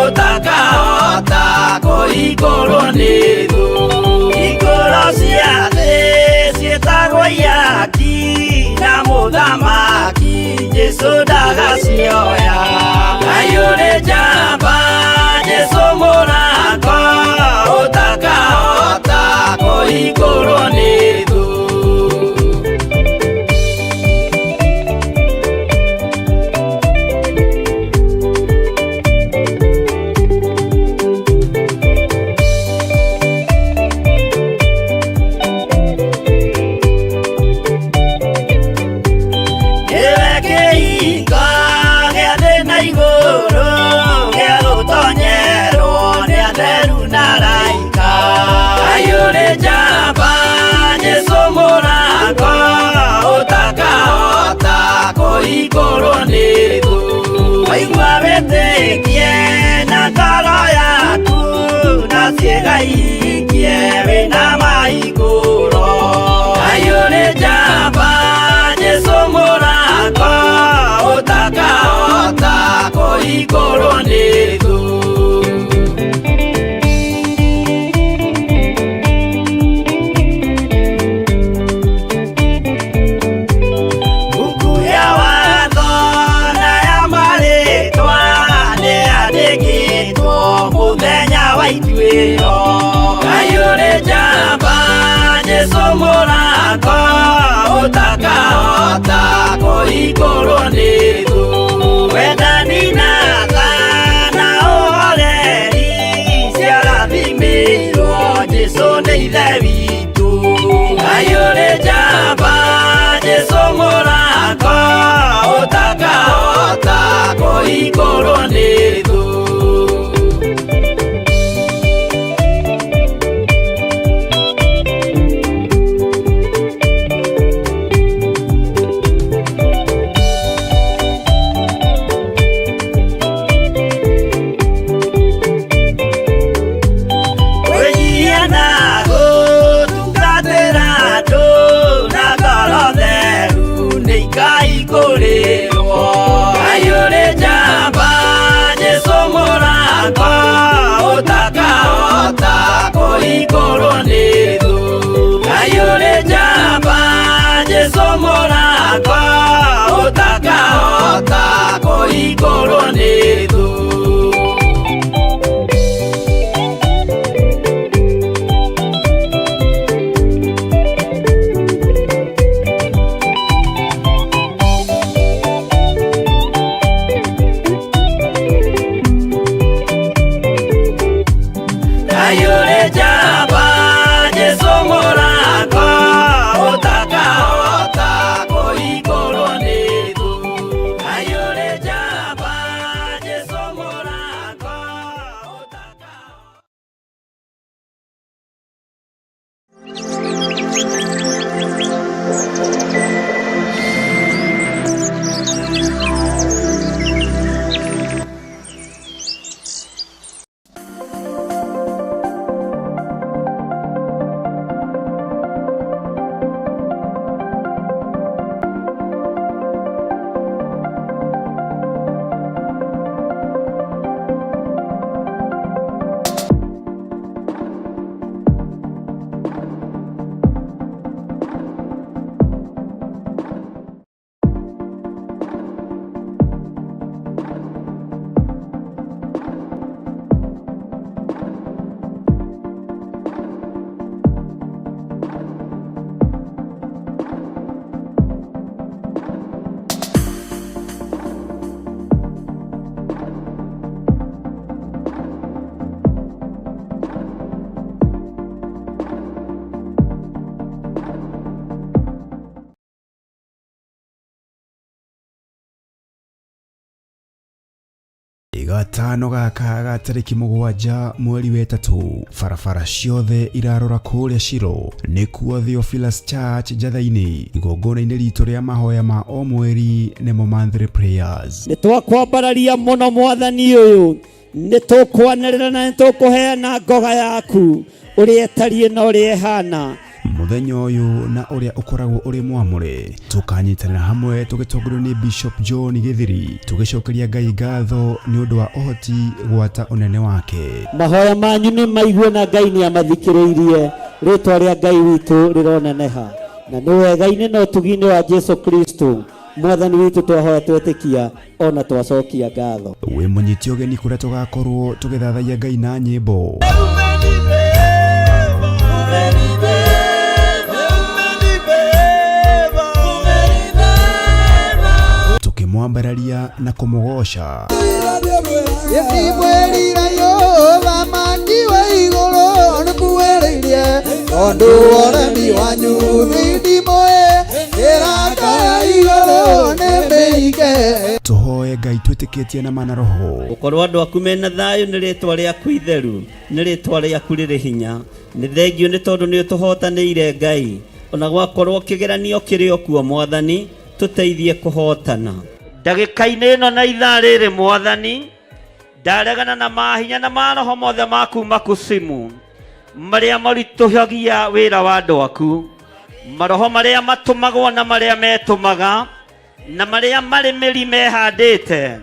Ũtakahota kũhingũrwo nĩ thũ. Ikũro cia thĩ ciĩtagwo ihaki na mũthamaki Jesu ndagacioya. Ngai ũrĩ njamba Jesu mũrango ũtakahota kũhingũrwo nĩ thũ. Kũhingũrwo nĩ thũ. Waigua wĩtĩkie na ngoro yaku na ciĩga ihingie wĩna mahingũro. Ngai ũrĩ njamba Jesu mũrango ũtakahota kũhingũrwo nĩ thũ. wa ituĩro. Ngai ũrĩ njamba, Jesũ mũrango ũtakahota kũhingũrwo nĩ thũ. Wendani na tha na ũhoreri ciarathimĩirwo Jesũ nĩ Ithe witũ. Ngai ũrĩ njamba, Jesũ mũrango ũtakahota kũhingũrwo nĩ thũ. Kwĩnyihia na gũtungatĩra andũ na ngoro theru nĩ ikaihingũrĩrwo. Ngai ũrĩ njamba, Jesũ mũrango ũtakahota kũhingũrwo nĩ thũ. Ngai ũrĩ njamba, Jesũ mũrango ũtakahota kũhingũrwo nĩ thũ. Ngai ũrĩ njamba, Jesũ mũrango ũtakahota kũhingũrwo nĩ thũ. Ngai ũrĩ njamba, Jesũ mũrango ũtakahota. Gatano gaka ga tarĩki 7 mweri wa 3, barabara ciothe irarora kũrĩa Shilo nĩkuo Theophilus Church Njatha-inĩ, igongona-inĩ ritũ rĩa mahoya ma o mweri nĩmo monthly prayers. Nĩ twakwambararia mũno mwathani ũyũ, nĩ tũkwanĩrĩra na nĩ tũkũheana ngoga yaku ũrĩa ĩtariĩ na ũrĩa ĩhana. Mũthenya ũyũ na ũrĩa ũkoragwo ũrĩ mwamũre, tũkanyitanĩra hamwe tũgĩtongorio nĩ Bishop John Gĩthiri, tũgĩcokeria Ngai ngatho nĩ ũndũ wa ũhoti gwata ũnene wake. Mahoya manyu nĩ maigue na Ngai nĩ amathikĩrĩirie, rĩtwa rĩa Ngai witũ rĩroneneha. Na nĩ wega-inĩ na ũtugi-inĩ wa Jesu Kristo mwathani witũ twahoya twetĩkia ona twacokia ngatho. Wĩ mũnyiti ũgeni kũrĩa tũgakorwo tũgĩthathaiya Ngai na nyĩmbo. Tukimwambararia na kũmũgoca. Tũhoe Ngai twĩtĩkĩtie na mana roho. Gũkorwo andũ aku mena thayũ nĩ rĩtwa rĩaku itheru, nĩ rĩtwa rĩaku rĩrĩ hinya. Nĩ thengio nĩ tondũ nĩ ũtũhotanĩire Ngai. Ona gwakorwo kĩgeranio kĩrĩ o kuo mwathani, tũteithie kũhotana. Ndagĩka-inĩ ĩno na ithaa rĩrĩ mwathani, ndaregana na mahinya na maroho mothe ma kuma kusimu marĩa maritũhagia wĩra wa andũ aku, maroho marĩa matũmagwo na marĩa metũmaga na marĩa marĩ mĩri mehandĩte,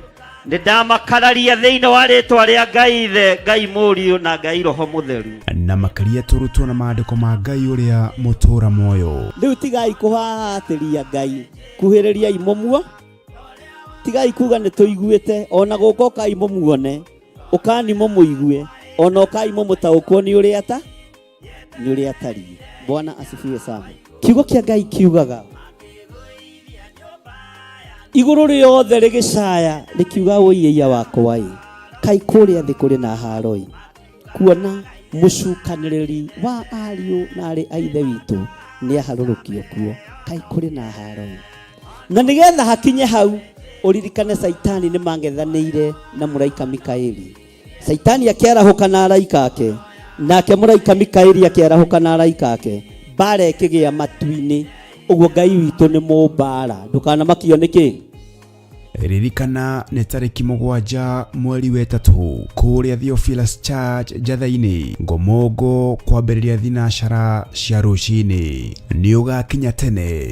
nĩ ndamakararia thĩinĩ wa rĩtwa rĩa Ngai Ithe, Ngai Mũriũ na Ngai Roho Mũtheru. Na makĩria tũrutwo na maandĩko ma Ngai ũrĩa mũtũra muoyo. Rĩu tigai kũhahatĩria Ngai, kuhĩrĩriai mũmuo, tigai kuga nĩ tũiguĩte, ona gũka ũkai mũmuone, ũkani mũmũigue. Ona ũkai mũmũtaũkwo nĩ ũrĩa ta nĩ ũrĩa atariĩ. Bwana asifiwe sana. Kiugo kĩa Ngai kiugaga igũrũ rĩothe rĩgĩcaya rĩkiuga ũiĩia wakwa ĩ kai kũrĩa thĩ kũrĩ na haro ĩ kuona mũcukanĩrĩri wa ariũ na arĩ a ithe witũ nĩ aharũrũkio kuo kai kũrĩ na haro ĩ na nĩgetha hakinye hau ũririkane Saitani nĩ mangethanĩire na mũraika Mikaeli. Saitani akĩarahũka na araika ake, nake mũraika Mikaeli akĩarahũka na araika ake, mbara ĩkĩgĩa matu-inĩ. Ũguo Ngai witũ nĩ mũmbara, ndũkanamakio nĩ kĩ? Ririkana nĩ tarĩki 7 mweri wa 3 kũrĩa Theophilus Church Njatha-inĩ Ngomongo kwambĩrĩria thinacara cia rũcinĩ. Nĩ ũgakinya tene.